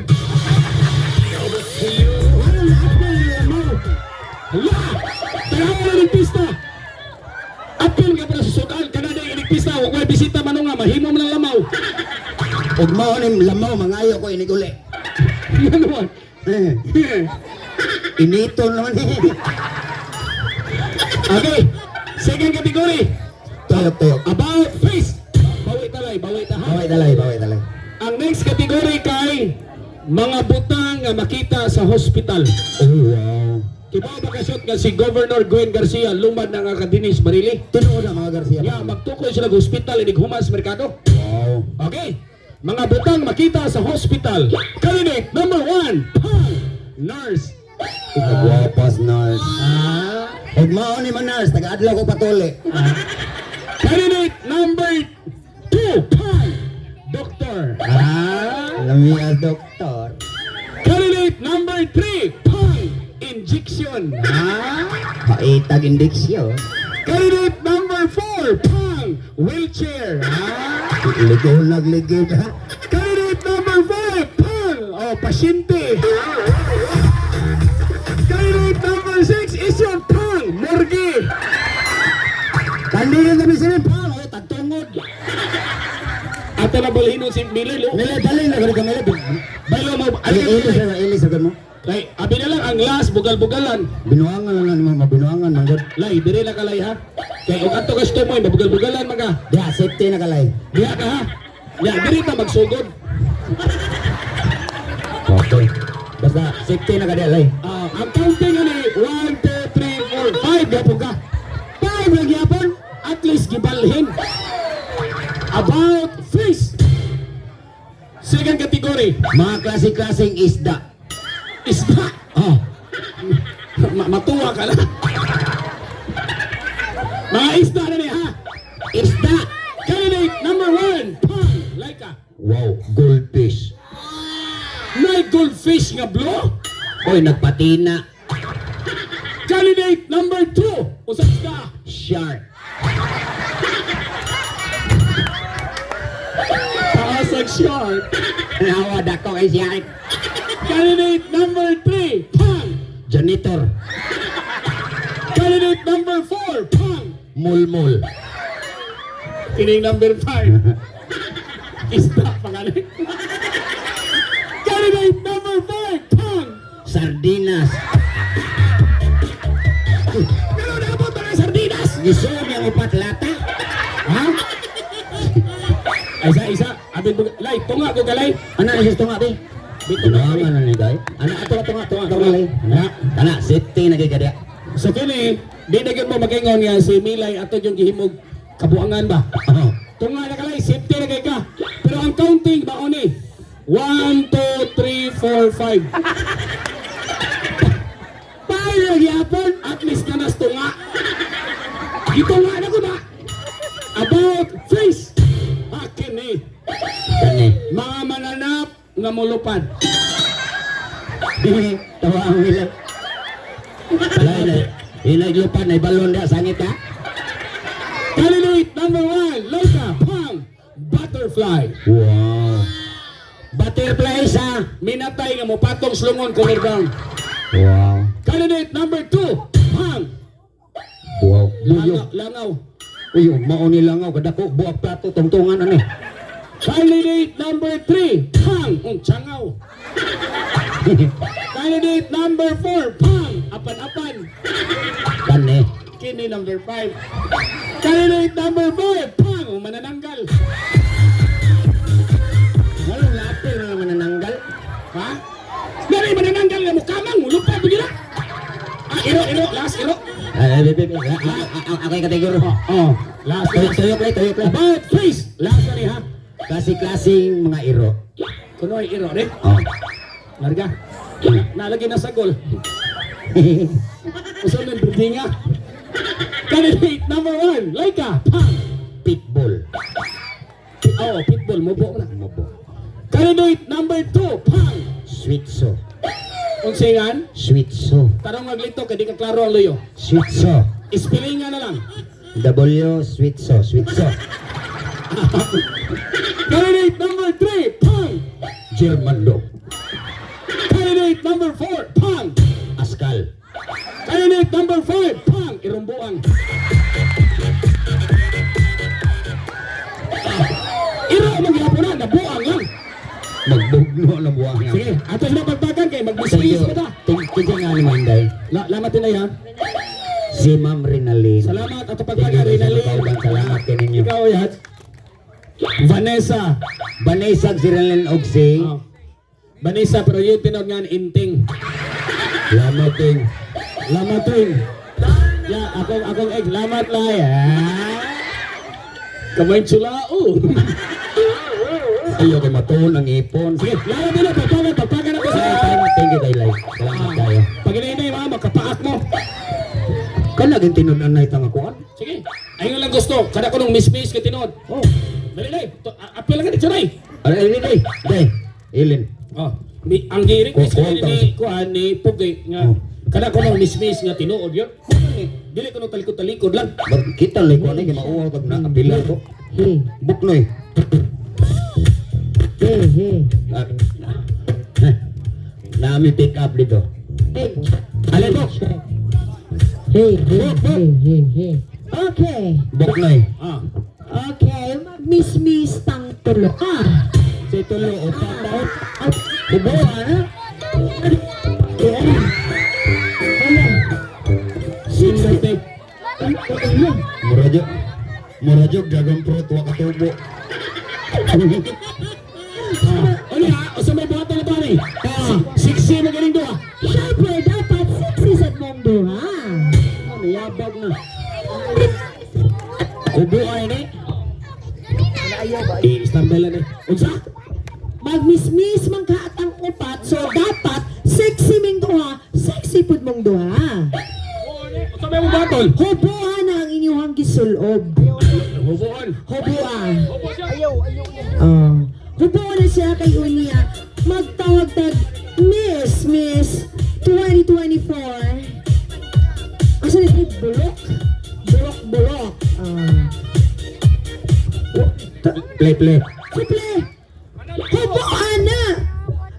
Speaker 2: Wala na ako lamaw.
Speaker 3: Hala! Tagawa na ng pista. Apil ka para sa sudan. Kanada yung pista. Huwag may bisita man nga. Mahimo man ang lamaw.
Speaker 2: Ug mao ni lamaw mangayo ko iniguli.
Speaker 3: Ano man?
Speaker 2: Eh, Inito naman eh.
Speaker 3: Okay. Second category.
Speaker 2: Tuyok, tuyok.
Speaker 3: About face. Bawi talay, bawi ta ha.
Speaker 2: Baway talay, baway talay.
Speaker 3: Ang next category kay mga butang nga makita sa hospital.
Speaker 2: Oh, wow.
Speaker 3: Kibaw ba kasot nga si Governor Gwen Garcia lumad na nga kadinis Marili?
Speaker 2: Tinuod na mga Garcia.
Speaker 3: Ya, magtukoy sila sa hospital inig humas merkado.
Speaker 2: Wow.
Speaker 3: Okay. Mga butang makita sa hospital. Candidate number 1, Pang Nurse.
Speaker 2: Ikagwapas nurse.
Speaker 3: Ah.
Speaker 2: Ug mao ni man nurse, taga-adlaw ko patuli.
Speaker 3: Candidate number 2, Pang Doctor. Ah.
Speaker 2: Lami as doktor.
Speaker 3: Candidate number 3, Pang Injection. Ah.
Speaker 2: Paitag indiksyo.
Speaker 3: Candidate number 4, Pang Wheelchair. Ah.
Speaker 2: Ligaw nagligid ha.
Speaker 3: Candidate number 5, Pang Oh, pasyente. Candidate number 6 is your Pang Morgue.
Speaker 2: Kandido kami sila pa, oh, tagtungod.
Speaker 3: Ato na balhinon si Mili, lo.
Speaker 2: Mila dali na gani kami.
Speaker 3: Baylo mo,
Speaker 2: Ili
Speaker 3: alin
Speaker 2: sa ili sa mo.
Speaker 3: Kay, abi na lang ang last bugal-bugalan.
Speaker 2: Binuangan lang nimo, mabinuangan man gud.
Speaker 3: Lay, dire na kalay ha. Kay og ato ka mo, mabugal-bugalan man ka.
Speaker 2: Diya safety na kalay.
Speaker 3: Diha ka ha. Ya, dire ta magsugod.
Speaker 2: Okay. Basta safety na ka diya lay.
Speaker 3: Ah, ang counting ani 1 2 3 4 5 gyapon ka.
Speaker 2: 5 lang gyapon.
Speaker 3: At least gibalhin. About face. Second category,
Speaker 2: Mga klase-klaseng isda.
Speaker 3: isda.
Speaker 2: Oh,
Speaker 3: Matuwa ka na. Mga isda na ni ha.
Speaker 2: isda.
Speaker 3: Candidate number 1, Pang Laika.
Speaker 2: Wow, goldfish.
Speaker 3: May goldfish nga blue.
Speaker 2: Oy, nagpatina.
Speaker 3: Candidate number 2, usa isda.
Speaker 2: Shark.
Speaker 3: Taas ang shark.
Speaker 2: Nawa dako kay shark.
Speaker 3: Candidate number 3, Pang.
Speaker 2: Janitor.
Speaker 3: Candidate number 4, Pang.
Speaker 2: Mulmul.
Speaker 3: Kining number 5. Isda pangalan. Candidate number 4, Tang.
Speaker 2: Sardinas.
Speaker 3: Pero naabot ang sardinas.
Speaker 2: Gisuon yang upat lata.
Speaker 3: Ha? Ay, isa, isa. Abin mo, lay, tunga ko galay.
Speaker 2: Ano na siya tunga, be?
Speaker 3: Dito na
Speaker 2: Ano man ni day? Ana ato tunga tunga tunga lay. Ana, kana safety na gyud kadya.
Speaker 3: So kini, di na gyud mo magingon nga si Milay ato yung gihimog kabuangan ba?
Speaker 2: Oh.
Speaker 3: Tunga na kalay, safety na kay ka. Pero ang counting ba ni? 1, 2, 3, 4, 5.
Speaker 2: Paano gyapon?
Speaker 3: At least na nas tunga. Gitunga na ko na. About face. Akin ni.
Speaker 2: Kani.
Speaker 3: Mga mananap nga mulupad.
Speaker 2: Tawa ang ilay. Lay lay. Ilay lupan ay balon dia sangit ka.
Speaker 3: Candidate number 1, Loika Pang Butterfly.
Speaker 2: Wow. Butterfly sa.
Speaker 3: Minatay nga mopatong slungon color brown.
Speaker 2: Wow.
Speaker 3: Candidate number 2, Pang
Speaker 2: Wow. Luyo.
Speaker 3: Langaw. Langaw.
Speaker 2: Uyo, mao ni langaw kadako buak plato tungtungan ani.
Speaker 3: Candidate number 3, Pang Ung Changaw. Candidate number 4, Pang Apan-apan.
Speaker 2: Kani.
Speaker 3: Kini number 5. Candidate number 5, Pang Ung Manananggal.
Speaker 2: Walong lapil na naman nananggal.
Speaker 3: Ha? Nari manananggal nga mukamang lupad gila. Ah, iro iro last iro.
Speaker 2: Ay, ay, ay, ay, ay, ako yung kategoro.
Speaker 3: Oh, last.
Speaker 2: Tuyo, tuyo, play, tuyo, play.
Speaker 3: About face. Last na ni ha.
Speaker 2: Klase-klaseng mga iro.
Speaker 3: Kunoy iro rin.
Speaker 2: Oh.
Speaker 3: Larga. Nalagay na sa goal. Usan ng berdinga. Candidate number 1, Laika Pang.
Speaker 2: Pitbull.
Speaker 3: Oh, pitbull, mubo na.
Speaker 2: Mobo.
Speaker 3: Candidate number 2, Pang.
Speaker 2: Sweetso.
Speaker 3: Unsingan,
Speaker 2: Sweetso.
Speaker 3: tarong maglito kay di ka klaro ang luyo.
Speaker 2: Sweetso.
Speaker 3: Ispilingan na lang.
Speaker 2: W, sweetso. Sweetso.
Speaker 3: Candidate number 3, Pang.
Speaker 2: German dog.
Speaker 3: Candidate number 4, Pang.
Speaker 2: Askal.
Speaker 3: Candidate number 5, Pang. Irumbuang. Ah, Iro magyapon na, nabuang lang.
Speaker 2: Magbugno ng buwang niya.
Speaker 3: Sige, ato sila pagpakan kay
Speaker 2: Thank
Speaker 3: magbiswis
Speaker 2: you.
Speaker 3: pa ta.
Speaker 2: Thank you nga ni Manday.
Speaker 3: La, lamat din ha.
Speaker 2: Si Ma'am Rinalyn.
Speaker 3: Salamat ato
Speaker 2: Thank you
Speaker 3: pagpakan
Speaker 2: sa
Speaker 3: Rinalyn.
Speaker 2: pagkauban. Salamat kay ninyo.
Speaker 3: Ikaw yat. Vanessa.
Speaker 2: Banaysag si Rinalyn og si
Speaker 3: Oh. Vanessa pero yun tinawag nga ni Inting.
Speaker 2: Lamating.
Speaker 3: Lamating. Ya, akong akong egg lamat lah ya. Kamay chulao.
Speaker 2: Ayaw kay matuon ang ipon.
Speaker 3: Sige, lamat din na pagpakan pagpakan ako sa.
Speaker 2: Thank you kay Lai. Salamat kayo.
Speaker 3: Pag inainay mga makapaak mo.
Speaker 2: Kanaging tinud-an na itang akuan.
Speaker 3: Sige. Ayun lang gusto. Kada ko nung miss-miss ka tinod.
Speaker 2: Oh.
Speaker 3: Dali dali. Apil lang ka dito day.
Speaker 2: Ay, ay, ay, ay. Ilin.
Speaker 3: Oh, ni ang giring
Speaker 2: Ko-
Speaker 3: ni
Speaker 2: kuwan
Speaker 3: ni kuan ni Pugay nga
Speaker 2: Oh.
Speaker 3: kada ko nung miss-miss nga tinuod yun. Dili ko nung talikod-talikod lang.
Speaker 2: Bar- Kita lang ko ani kay mauwaw kag naapila ko. Buknoy. Ah, eh, Nami pick up dito. Alin bok?
Speaker 5: Hey, hey, hey, hey, hey. Okay.
Speaker 2: Buknoy.
Speaker 3: Ah.
Speaker 5: Okay, magmismis tang tulo ka.
Speaker 2: Si tulo o papa.
Speaker 5: At,
Speaker 2: Ubo ana.
Speaker 5: yeah. Ala.
Speaker 3: Sinte.
Speaker 5: Ala.
Speaker 2: Murajog. Murajog dragon fruit wa katubo.
Speaker 3: Ah. Ano ha? Usa may buhaton na to ani. Ah, sexy na galing duha.
Speaker 5: Siyempre, dapat sexy sa mong duha.
Speaker 2: Ano yabag na. Kubo ay ni.
Speaker 3: I-stambela ni. Unsa?
Speaker 5: Magmismis man ka at ang upat, so dapat sexy ming duha, sexy pud mong duha.
Speaker 3: Unsa may buhaton?
Speaker 5: Hubuhan na ang inyong gisulob.
Speaker 3: Hubuon.
Speaker 5: Hubuan. Oh. Hubuan na siya kay Unya. Magtawag tag Miss Miss 2024. Asa na ito? Bulok? Bulok, bulok. Ah.
Speaker 2: Play play.
Speaker 5: Kuple! Hubuan na!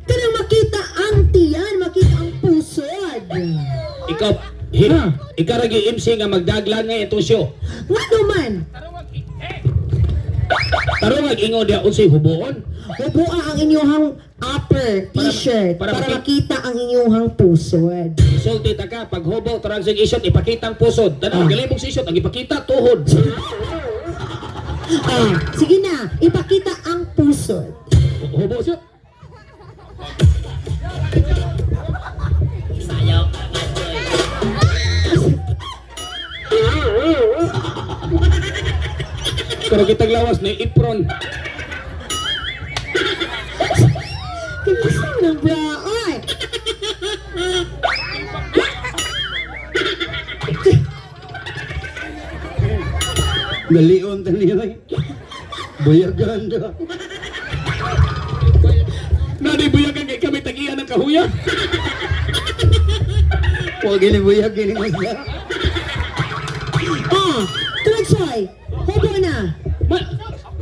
Speaker 5: Kanang makita ang tiyan, makita ang pusod.
Speaker 3: Ikaw, hin, ikaw ra gyud MC nga magdaglan nga itong show.
Speaker 5: Nga naman,
Speaker 3: Tarong ag ingon diha unsay huboon.
Speaker 5: Huboa ang inyong upper t-shirt
Speaker 3: Para-
Speaker 5: para,
Speaker 3: para
Speaker 5: makita ang inyong pusod.
Speaker 3: Isulti ta ka pag hubo tarang sig isot ipakita ang pusod. Tanaw galibog sa isot ang ipakita tuhod.
Speaker 5: Ah, sige na, ipakita ang pusod.
Speaker 3: Hubo siya. Pero kitang lawas ni Ipron.
Speaker 5: Kumusta mo ng bra? Ay!
Speaker 2: Galion tani oy. Buyagan do.
Speaker 3: Nani buyagan kay kami tagian ng kahuya.
Speaker 2: Wa gini buyag gini mas.
Speaker 5: Ah, Tulagsoy, hubo na.
Speaker 3: Ma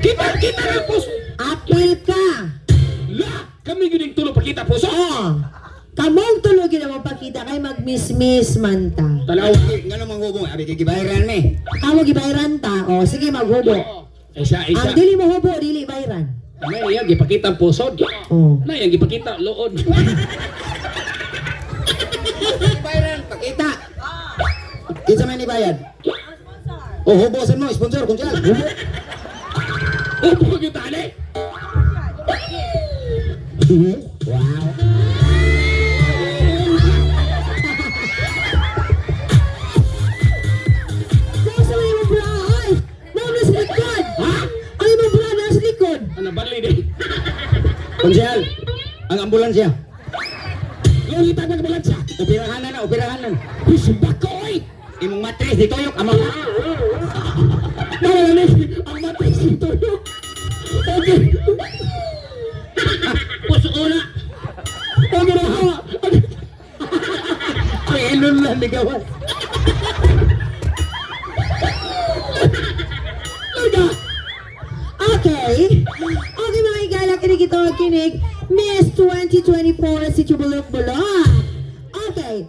Speaker 3: kita kita ng puso.
Speaker 5: Apil ka.
Speaker 3: La, kami gyud tulo pakita puso.
Speaker 5: Oh, kamong tulo gid mo pakita kay magmismis man ta.
Speaker 3: Tanaw.
Speaker 2: Ngano manghubong abi kay gibayaran ni.
Speaker 5: Kamo gibayran ta. Oh, sige maghubo.
Speaker 3: Isa isa.
Speaker 5: Ang dili mo hubo, dili bayran.
Speaker 3: Nay iya gipakita ang pusod.
Speaker 5: Oh.
Speaker 3: Nay ang gipakita lood.
Speaker 2: Bayaran pakita. Kinsa may nibayad? Oh, hubo sa mo sponsor kung sila. Hubo.
Speaker 3: Upo gyud tani.
Speaker 2: Wow.
Speaker 5: Nasa may imong bra ay. Naam na sa likod.
Speaker 3: Ha?
Speaker 5: Ang imong bra na sa likod.
Speaker 3: Ano bali di?
Speaker 2: Konsehal, ang ambulansya.
Speaker 3: Lulita ng ambulansya.
Speaker 2: Operahanan na, operahanan.
Speaker 3: Uy, bako oy.
Speaker 2: Imong matres dituyok ama.
Speaker 3: Nawala ni ang matres dito. Okay.
Speaker 2: Puso na.
Speaker 3: Okay na hawa.
Speaker 2: Pilon lang ligawan.
Speaker 3: Larga.
Speaker 5: Okay. Okay mga igala, kinig ito, kinig. Miss 2024 si Chubulok Bulok. Okay.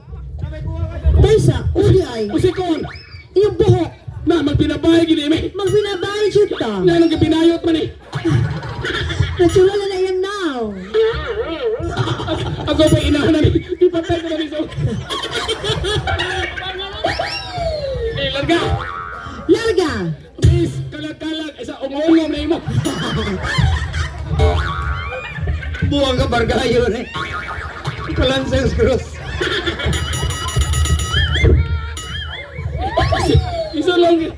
Speaker 5: Taysa, uli ay.
Speaker 3: Usikon.
Speaker 5: Iyong buhok.
Speaker 3: Na magpinabahay gini mi.
Speaker 5: Magbinabay jud ta.
Speaker 3: Na nang gipinayot man eh.
Speaker 5: Natural na iyang now.
Speaker 3: Ako ba inahan ni? Ipatay ko na ni so. Eh, larga.
Speaker 5: Larga.
Speaker 3: Miss, kalag-kalag isa umungom na imo.
Speaker 2: Buwang ka bargayo ni. Kalansang cross.
Speaker 3: Isa lang.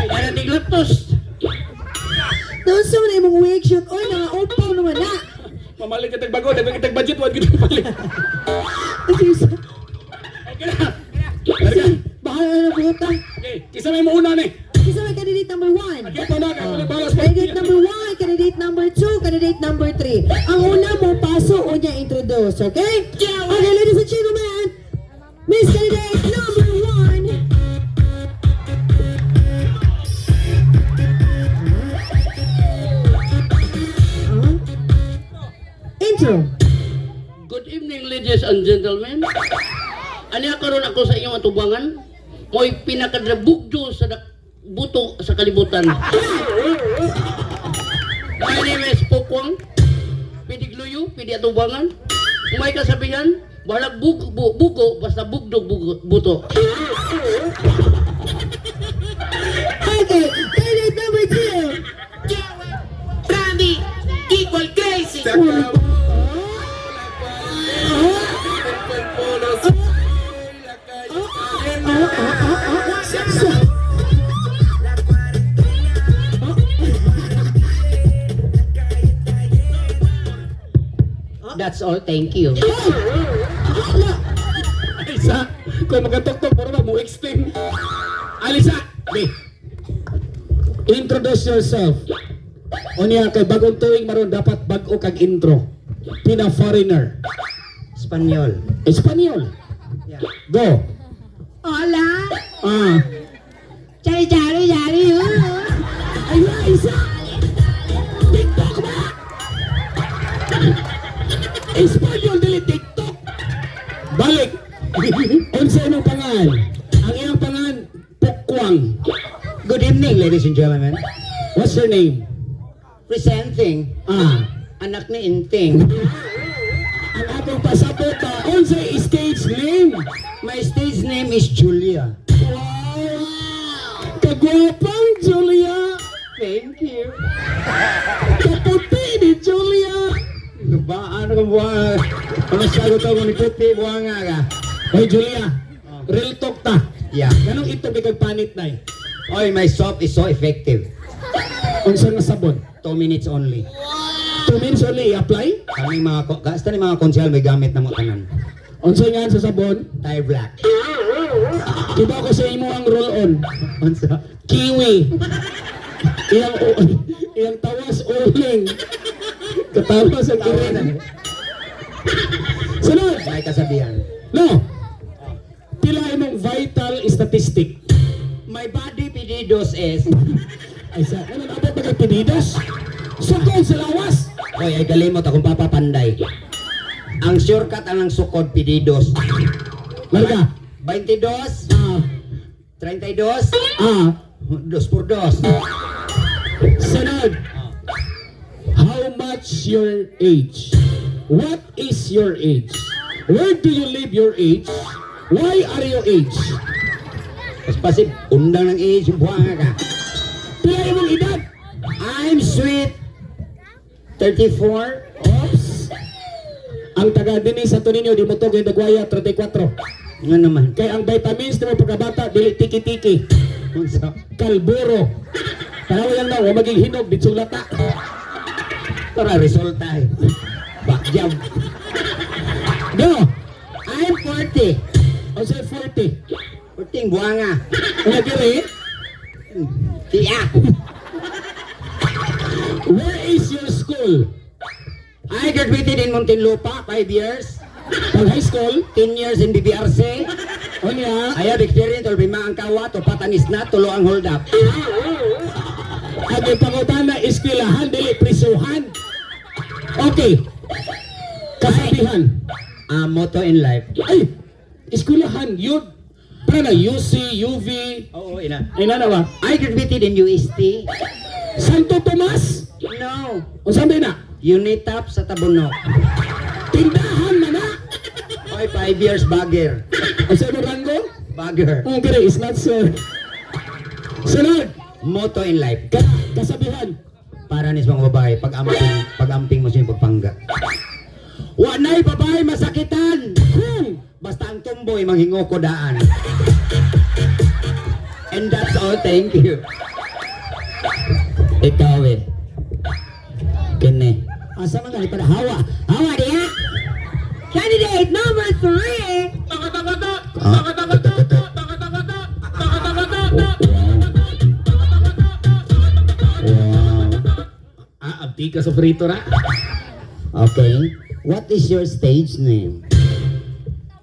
Speaker 2: Para tiglatos.
Speaker 5: Doon sa mga imong wig shoot. Oy, nangaupaw naman na.
Speaker 3: Mamalit ka tagbago, daghan kitag budget, wag gid palit.
Speaker 5: Sige,
Speaker 3: Okay na. Larga.
Speaker 5: bahala na buhok ta.
Speaker 3: Okay, kisa may muuna ni.
Speaker 5: Kisa may candidate number 1.
Speaker 3: Okay, pa na kay balas pa.
Speaker 5: Candidate number 1, candidate number 2, candidate number 3. Ang una mo, paso o niya introduce, okay? Okay, ladies and gentlemen, Miss Candidate number 1. Intro.
Speaker 6: Good evening, ladies and gentlemen. Aniya karon ako sa inyong atubangan. Mo'y pinakadrabugdo sa buto sa kalibutan. My name is Pokwang. Pidigluyo, pidi atubangan. May kasabihan, balag bugo, basta bugdog bugo, buto.
Speaker 5: Okay, candidate number 2.
Speaker 7: Brandy equal crazy.
Speaker 8: Se acabó la cuarentena, el cuerpo lo sabe y la calle está llena. Se acabó la cuarentena, la calle está llena.
Speaker 6: That's all, thank you.
Speaker 3: Alisa, kung magatuktok puro ba mo extend. Alisa, di. Introduce yourself. Unya kay bagong tuig maron dapat bag-o kag intro. Pina foreigner.
Speaker 2: Espanyol.
Speaker 3: Espanyol.
Speaker 2: Yeah.
Speaker 3: Go.
Speaker 5: Hola.
Speaker 3: Ah.
Speaker 5: Chari, chari, chari.
Speaker 3: Ay, isa. TikTok ba? Espanyol dili TikTok. Balik. Unsa imong pangan? Ang iyang pangan Pokwang.
Speaker 2: Good evening, ladies and gentlemen.
Speaker 3: What's your name?
Speaker 2: Presenting.
Speaker 3: Ah,
Speaker 2: Anak ni Inting.
Speaker 3: Ang atong pasabot ta, unsay stage name?
Speaker 2: My stage name is Julia.
Speaker 3: Wow! Kagwapang Julia!
Speaker 2: Thank you.
Speaker 3: Kaputi ni Julia!
Speaker 2: Ba, ano ka buwan? Ano sagot ako ni Puti, buwan nga ka.
Speaker 3: Hoy Julia, real talk ta.
Speaker 2: Yeah.
Speaker 3: Ganong ito kay panit nay?
Speaker 2: Oy, my soap is so effective.
Speaker 3: Unsa nga sabon?
Speaker 2: 2 minutes only.
Speaker 3: 2 minutes only i-apply?
Speaker 2: Kami mga, kasta ni mga konsehal may gamit na mo tanan.
Speaker 3: Unsa nga sa sabon?
Speaker 2: Tire black.
Speaker 3: Kiba ko sa imo ang roll-on.
Speaker 2: Unsa?
Speaker 3: Kiwi. Iyang tawas uling. Katawa sa kirin. Sunod.
Speaker 2: May kasabihan.
Speaker 3: No. Pila imong vital statistic?
Speaker 2: My body pedidos is.
Speaker 3: Ay sa ano na ba kay pedidos? Sukod sa lawas.
Speaker 2: Oy, ay kalimot akong papapanday. Ang shortcut ang sukod pedidos.
Speaker 3: Larga.
Speaker 2: 22,
Speaker 3: Ah,
Speaker 2: 32,
Speaker 3: ah.
Speaker 2: 2 por 2.
Speaker 3: Sunod. How much your age? What is your age? Where do you live your age? Why are you age?
Speaker 2: Mas pasib, undang ng age, buwan ka.
Speaker 3: Pila imong edad?
Speaker 2: I'm sweet 34.
Speaker 3: Oops. Ang taga dinhi sa Toninyo di mo to kay Dagwaya 34.
Speaker 2: Nga naman.
Speaker 3: Kay ang vitamins nimo pagkabata dili tiki-tiki,
Speaker 2: Unsa?
Speaker 3: kalburo. Tanawa lang na wa maging hinog ditsong lata.
Speaker 2: Tara, resulta eh. Back jab.
Speaker 3: Go.
Speaker 2: I'm 40.
Speaker 3: Unsay 40?
Speaker 2: 40 buwanga.
Speaker 3: Una diri,
Speaker 2: Tiya.
Speaker 3: Where is your school?
Speaker 2: I graduated in Muntinlupa, 5 years.
Speaker 3: Pag high school,
Speaker 2: 10 years in BBRC.
Speaker 3: Unya,
Speaker 2: I have experience all bima ang kawat, upat ang isna, tulo ang hold up.
Speaker 3: Ang ipangutana eskwelahan dili prisuhan. Okay. Kasabihan.
Speaker 2: Motto in life.
Speaker 3: Ay, eskwelahan yun. Para na UC, UV,
Speaker 2: Oo, ina.
Speaker 3: ay na ba?
Speaker 2: I graduated in UST.
Speaker 3: Santo Tomas?
Speaker 2: No.
Speaker 3: Unsa man na?
Speaker 2: Unitap sa Tabunok.
Speaker 3: Tindahan na na.
Speaker 2: Oy, 5 years bagger.
Speaker 3: Unsa mo ranggo?
Speaker 2: Bagger.
Speaker 3: Ang kare is not sir. Sunod,
Speaker 2: Motto in life.
Speaker 3: Kasabihan.
Speaker 2: Para nis mga babae, pag-amping mo siya yung pagpangga. Wanay babae masakitan.
Speaker 3: Kung
Speaker 2: Basta ang tumboy manghingo ko daan. And that's all, thank you. Ikaw eh. Kene.
Speaker 5: Asa man gali para hawa. Hawa diha. Candidate number 3.
Speaker 1: Ah,
Speaker 2: Wow.
Speaker 3: Ah, abdi ka sa frito ra.
Speaker 2: Okay. What is your stage name?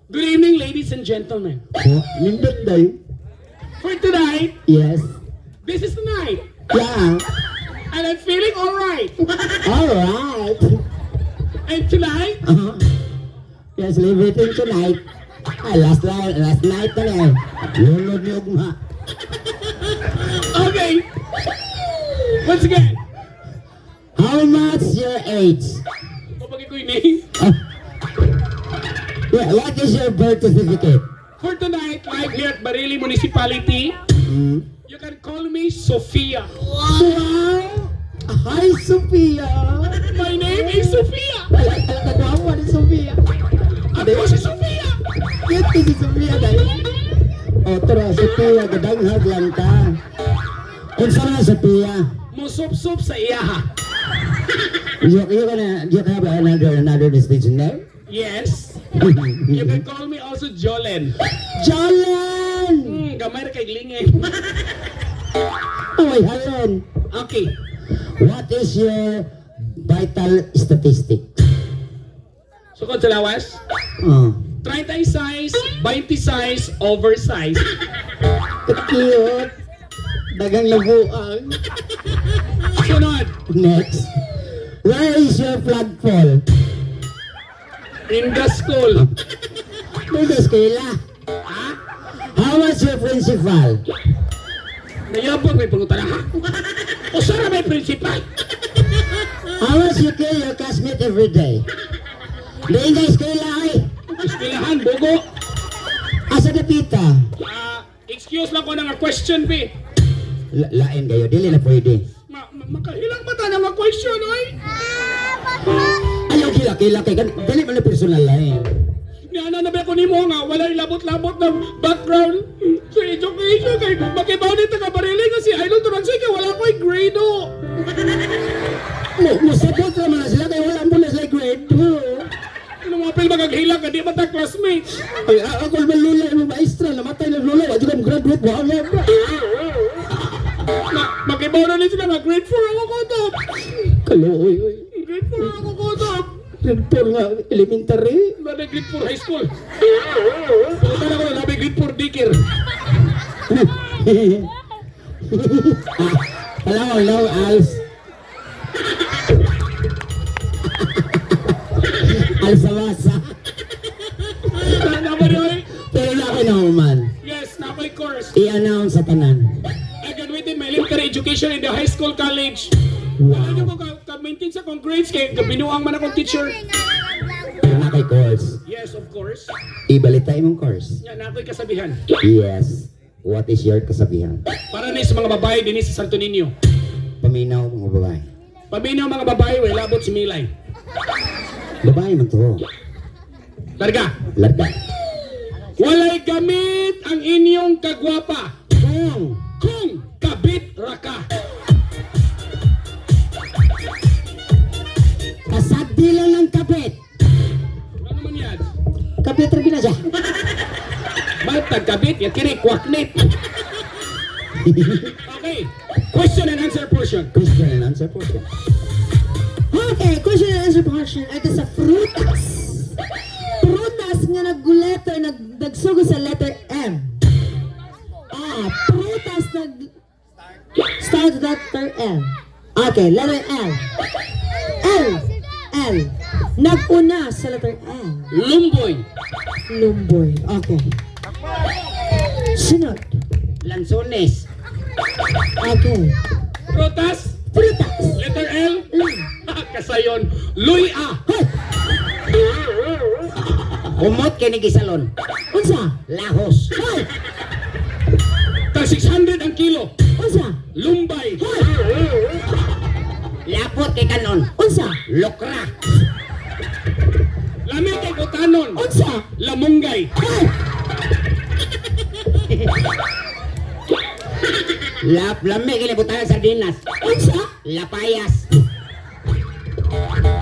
Speaker 3: Good evening, ladies and gentlemen.
Speaker 2: Oh, nindot daw.
Speaker 3: For tonight,
Speaker 2: Yes.
Speaker 3: this is the night,
Speaker 2: Yeah.
Speaker 3: and I'm feeling alright.
Speaker 2: All right.
Speaker 3: And tonight,
Speaker 2: Yes, leave it in tonight. Ah, last night na lang. Lulod ni Ugma.
Speaker 3: Okay. Once again,
Speaker 2: How much your age?
Speaker 3: kapag ko yung name.
Speaker 2: Oh. Yeah, what is your birth certificate?
Speaker 3: For tonight, live here at Barili Municipality, you can call me Sophia.
Speaker 2: Wow! Hi, Sophia!
Speaker 3: My name is Sophia.
Speaker 2: Wala talaga gwapo ni Sophia.
Speaker 3: Ako si Sophia.
Speaker 2: Cute si Sophia dahil. O, tara, Sophia, gadanghag lang ka. Unsa man Sophia?
Speaker 3: Musup-sup sa iyaha.
Speaker 2: You have another distinction there?
Speaker 3: Yes. You can call me also Jolen.
Speaker 2: Jolen!
Speaker 3: Gamay ra kay glingin.
Speaker 2: Oy, Helen.
Speaker 3: Okay.
Speaker 2: What is your vital statistic?
Speaker 3: Sukod sa lawas.
Speaker 2: Oh.
Speaker 3: 36, 26, oversize.
Speaker 2: Cute. Dagang labuang.
Speaker 3: Sunod.
Speaker 2: Next. Where is your flagpole?
Speaker 3: In the school.
Speaker 2: May eskwela. How was your principal?
Speaker 3: Nayabang may pangutana ha. Usa ra may principal.
Speaker 2: How was you kill your classmate every day? Diin ka eskwela ay.
Speaker 3: Eskwelahan, bugo.
Speaker 2: Asa dapita?
Speaker 3: Ah, excuse lang ko na nga question, be.
Speaker 2: Lain kayo, dili na pwede.
Speaker 3: Makahilang ba ta na mga question, oy?
Speaker 2: Ayaw kila kila kay kan dili man na personal lain.
Speaker 3: Niana na ba ko nimo nga walay labot-labot ng background sa education kay makibaw ni taga barili nga si Idol Turansoy kay wala ko'y grado.
Speaker 2: Mo musabot ra man na sila kay wala mo na sila grade 2.
Speaker 3: Ano mga pil magaghilak ka di ba ta classmates?
Speaker 2: Ay, ako man lula mo maestra namatay na lula wa jud ka graduate wa na.
Speaker 3: Makibaw na ni sila nga grade 4 ako ko to.
Speaker 2: Kaluoy oy.
Speaker 3: Grade 4 ako ko to.
Speaker 2: Grade 4 nga elementary.
Speaker 3: Labi grade 4 high school. Puta na ko labi grade 4 dikir.
Speaker 2: Hello, hello, Als. Alsawasa.
Speaker 3: Na ba oy?
Speaker 2: Pero na ako naman.
Speaker 3: Yes, na ako'y course.
Speaker 2: I-announce sa tanan.
Speaker 3: I graduated my elementary education in the high school college. Wow. Ano ko ka-maintain sa akong grades kay kabinuang man akong teacher.
Speaker 2: Pero na kay course.
Speaker 3: Yes, of course.
Speaker 2: Ibalita imong course.
Speaker 3: Nya na ako'y kasabihan.
Speaker 2: Yes. What is your kasabihan?
Speaker 3: Para ni sa mga babae dinhi sa Santo Niño.
Speaker 2: Paminaw mga babae.
Speaker 3: Paminaw mga babae way labot si Milay.
Speaker 2: Babae man to.
Speaker 3: Larga.
Speaker 2: Larga.
Speaker 3: Walay gamit ang inyong kagwapa
Speaker 2: Kung
Speaker 3: kung kabit ra ka.
Speaker 2: kasagdi lang ng kapit.
Speaker 3: Ano man yan?
Speaker 2: Kapit ra gina siya.
Speaker 3: Matag kabit ya kini kwaknit. Okay. Question and answer portion.
Speaker 2: Question and answer po siya.
Speaker 5: Okay, question and answer portion. Ito sa frutas. Prutas nga nag-letter, nagsugod sa letter M. Ah, prutas nag... Start with letter M. Okay, letter L. L. L. Nag-una sa letter L.
Speaker 6: Lumboy.
Speaker 5: Lumboy. Okay. Sunod.
Speaker 2: Lansones.
Speaker 5: Okay.
Speaker 3: Prutas,
Speaker 5: Prutas.
Speaker 3: letter L.
Speaker 5: L.
Speaker 3: Kasayon, Luya.
Speaker 5: Hoy!
Speaker 2: Kumot kay ni gisalon.
Speaker 5: Unsa?
Speaker 2: Lahos.
Speaker 5: Hoy!
Speaker 3: Tag 600 ang kilo.
Speaker 5: Unsa?
Speaker 3: Lumbay.
Speaker 5: Hoy!
Speaker 2: Lapot kay kanon.
Speaker 5: Unsa?
Speaker 2: Lokra.
Speaker 3: Lami kay Kutanon.
Speaker 5: Unsa?
Speaker 3: Lamunggay.
Speaker 5: Hoy!
Speaker 2: Lap lami kay butahan sardinas.
Speaker 5: Unsa?
Speaker 2: Lapayas.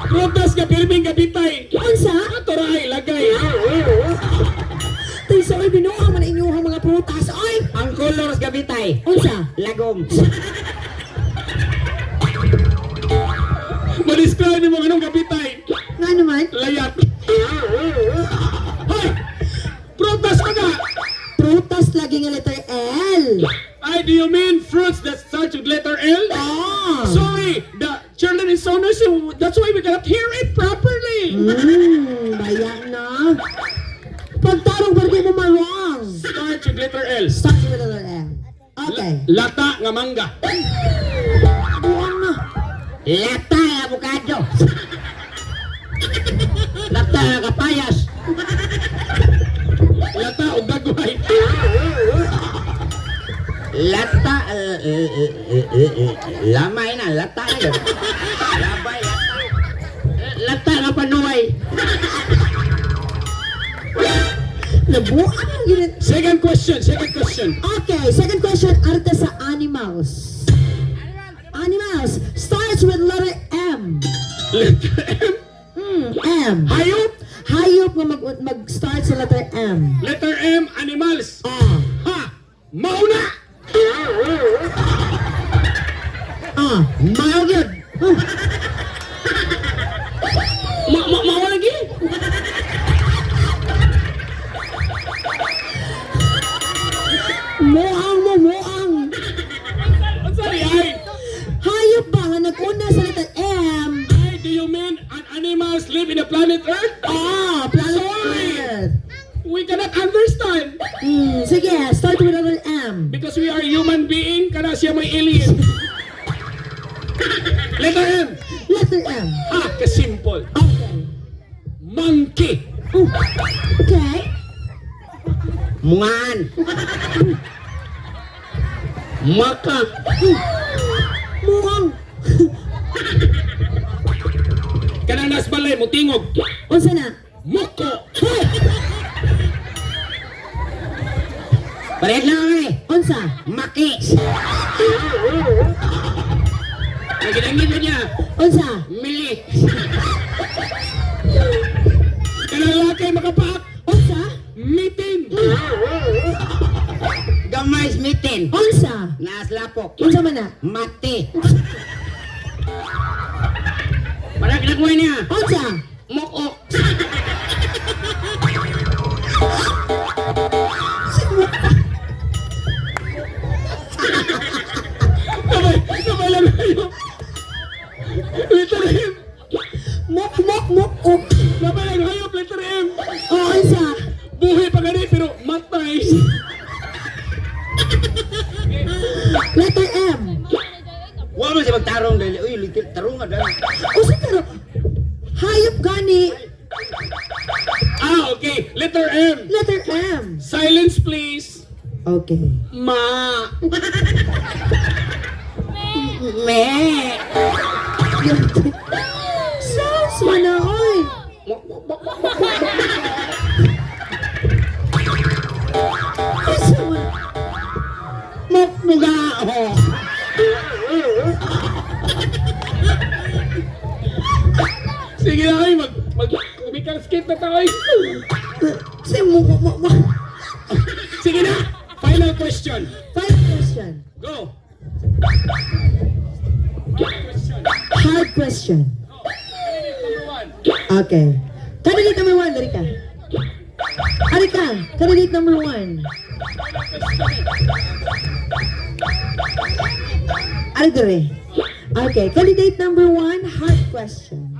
Speaker 3: Prutas nga pirming gabitay.
Speaker 5: Unsa?
Speaker 3: Ato ra ay lagay.
Speaker 5: Tay sa oy binuha man inyuhang mga prutas. Oy!
Speaker 2: Ang color sa gabitay.
Speaker 5: Unsa?
Speaker 2: Lagom.
Speaker 3: Ma-describe nimo anong gabitay.
Speaker 5: Nga naman?
Speaker 3: Layat. Hoy! Prutas ka na!
Speaker 5: Prutas lagi nga letter L.
Speaker 3: Ay, do you mean fruits that start with letter L?
Speaker 5: Ah.
Speaker 3: Sorry, the children is so noisy. That's why we cannot hear it properly.
Speaker 5: Baya na. Pagtarong bardi mo marwang.
Speaker 3: Start with letter L.
Speaker 5: Start with letter L. Okay.
Speaker 3: Lata nga mangga.
Speaker 5: Buang na.
Speaker 2: Lata ang avocado. Lata ang kapayas.
Speaker 3: Lata og dagway.
Speaker 2: Lata lamay na lata na yun. Labay lata. Lata nga panuay.
Speaker 5: Nabuang ang ginit.
Speaker 3: Second question, second question.
Speaker 5: Okay, second question, arte sa animals. Animals starts with letter M.
Speaker 3: Letter M.
Speaker 5: M.
Speaker 3: Hayop.
Speaker 5: Hayop nga mag-start sa letter M.
Speaker 3: Letter M, animals.
Speaker 5: Ah.
Speaker 3: Ha! Mauna!
Speaker 5: Ah.
Speaker 2: Mao gyud.
Speaker 6: Mao lagi.
Speaker 5: Muang mo, muang.
Speaker 3: Sorry, ay.
Speaker 5: Hayop ba nga nag-una sa letter M?
Speaker 3: Ay, do you mean an animals live in the planet Earth?
Speaker 5: Ah, planet
Speaker 3: Sorry.
Speaker 5: Earth.
Speaker 3: We cannot understand
Speaker 5: Sige, start with letter M.
Speaker 3: because we are human being, kana siya may alien. Letter M.
Speaker 5: Letter M.
Speaker 3: Ah, kasimple.
Speaker 5: Okay.
Speaker 3: Monkey.
Speaker 5: Okay.
Speaker 2: Mungan.
Speaker 6: Maka.
Speaker 5: Muang.
Speaker 3: Kanang nas balay mo tingog.
Speaker 5: Unsa na?
Speaker 3: Muko.
Speaker 5: Hoy!
Speaker 2: Pareha lang eh.
Speaker 5: Unsa?
Speaker 2: Maki.
Speaker 6: Naginangin na niya.
Speaker 5: Unsa?
Speaker 6: Mili.
Speaker 3: Kanang lakay makapaak.
Speaker 5: Unsa?
Speaker 3: Mitin.
Speaker 2: Gamay mitin.
Speaker 5: Unsa?
Speaker 2: Naslapok.
Speaker 5: Unsa man na?
Speaker 2: Mati.
Speaker 6: Para ginagmay niya.
Speaker 5: Unsa?
Speaker 6: Mokok.
Speaker 3: Sabay, sabay lang kayo. Letter M.
Speaker 5: Mok mok mok ok.
Speaker 3: Sabay lang kayo, letter M.
Speaker 5: Oh, unsa?
Speaker 3: Buhay pa gani, pero matay.
Speaker 5: Letter M.
Speaker 2: Wa man siya magtarong dahil. Uy, little tarong nga dahil.
Speaker 5: Unsa karo? Hayop gani.
Speaker 3: Ah, okay. Letter M.
Speaker 5: Letter M.
Speaker 3: Silence, please.
Speaker 5: Okay.
Speaker 3: Ma.
Speaker 2: Me.
Speaker 5: Sus, mana oy. Unsa man?
Speaker 2: Mukmuga. Oh.
Speaker 3: Sige na kayo, mag, mag, kumikang skit na tayo.
Speaker 5: Si mo mo mo.
Speaker 3: Sige na. Final question.
Speaker 5: Final question.
Speaker 3: Go. Final question.
Speaker 5: Hard question.
Speaker 3: Go. Candidate number one.
Speaker 5: Okay. Candidate number one, dari ka. Ari ka, candidate number one. Ari dire. Okay, candidate number one, hard question.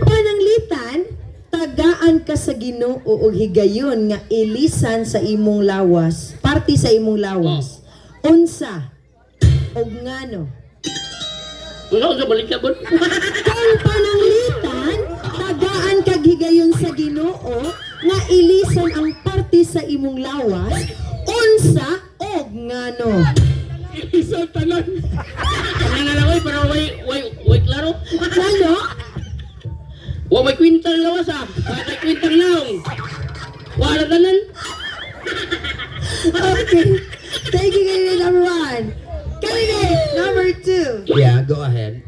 Speaker 5: Pananglitan, tagaan ka sa Ginoo og higayon nga ilisan sa imong lawas, parte sa imong lawas. Unsa og ngano?
Speaker 6: Unsa unsa balik ka bon?
Speaker 5: Kung pananglitan, tagaan kag higayon sa Ginoo nga ilisan ang parte sa imong lawas, unsa og ngano?
Speaker 3: Isang tanan.
Speaker 6: Tanan na lang oy para way way way klaro.
Speaker 5: Ngano?
Speaker 6: Wa may kwintang lawas ah. Wa may kwintang naong. Wala tanan.
Speaker 5: Okay. Thank you, candidate number one. Candidate number two.
Speaker 2: Yeah, go ahead.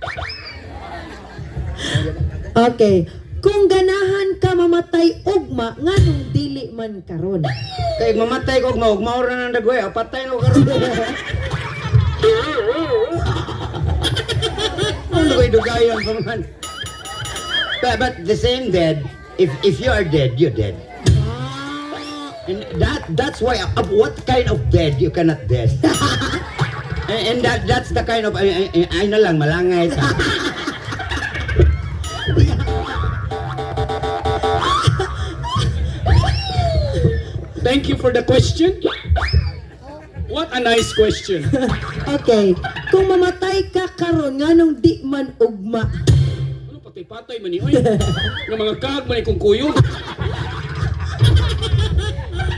Speaker 5: Okay. Kung ganahan ka mamatay ugma, nganong dili man karon?
Speaker 2: Kay mamatay ko og maura na ng dagway, patay na ko karon. Ang dugay dugayon pa man. But the same dead, if you are dead, you're dead. And that's why what kind of dead you cannot dead. And that's the kind of ay, ay, ay na lang malangay ta.
Speaker 3: Thank you for the question. What a nice question.
Speaker 5: Okay. Kung mamatay ka karon, nganong di man ugma?
Speaker 3: Ano patay-patay man ni oy? Nga mga kag man ni kung kuyog.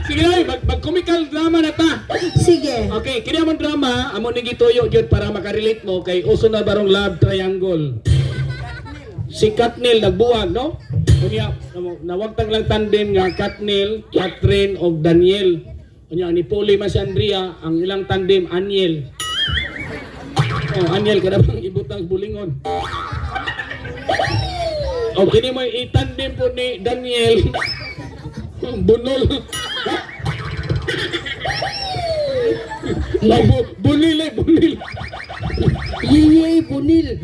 Speaker 3: Sige na, mag, mag-comical drama na ta.
Speaker 5: Sige.
Speaker 3: Okay, kini among drama, amo ni gituyo gyud para makarelate mo kay uso na barong love triangle. Si Katnil nagbuwag, no? Unya nawagtang lang tandem nga Katnil, Catherine og Daniel. Unya ni Poli man si Andrea, ang ilang tandem Aniel. Oh, Aniel kada bang ibutang bulingon. O kini mo itandem po ni Daniel. Bunol. Oh, bunil eh, bunil.
Speaker 6: Yeye bunil.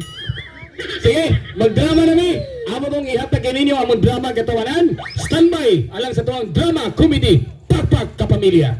Speaker 3: Sige, magdrama na mi. Amo mong ihatag ninyo among drama katawanan. Standby alang sa tuwang drama comedy Pakpak Kapamilya.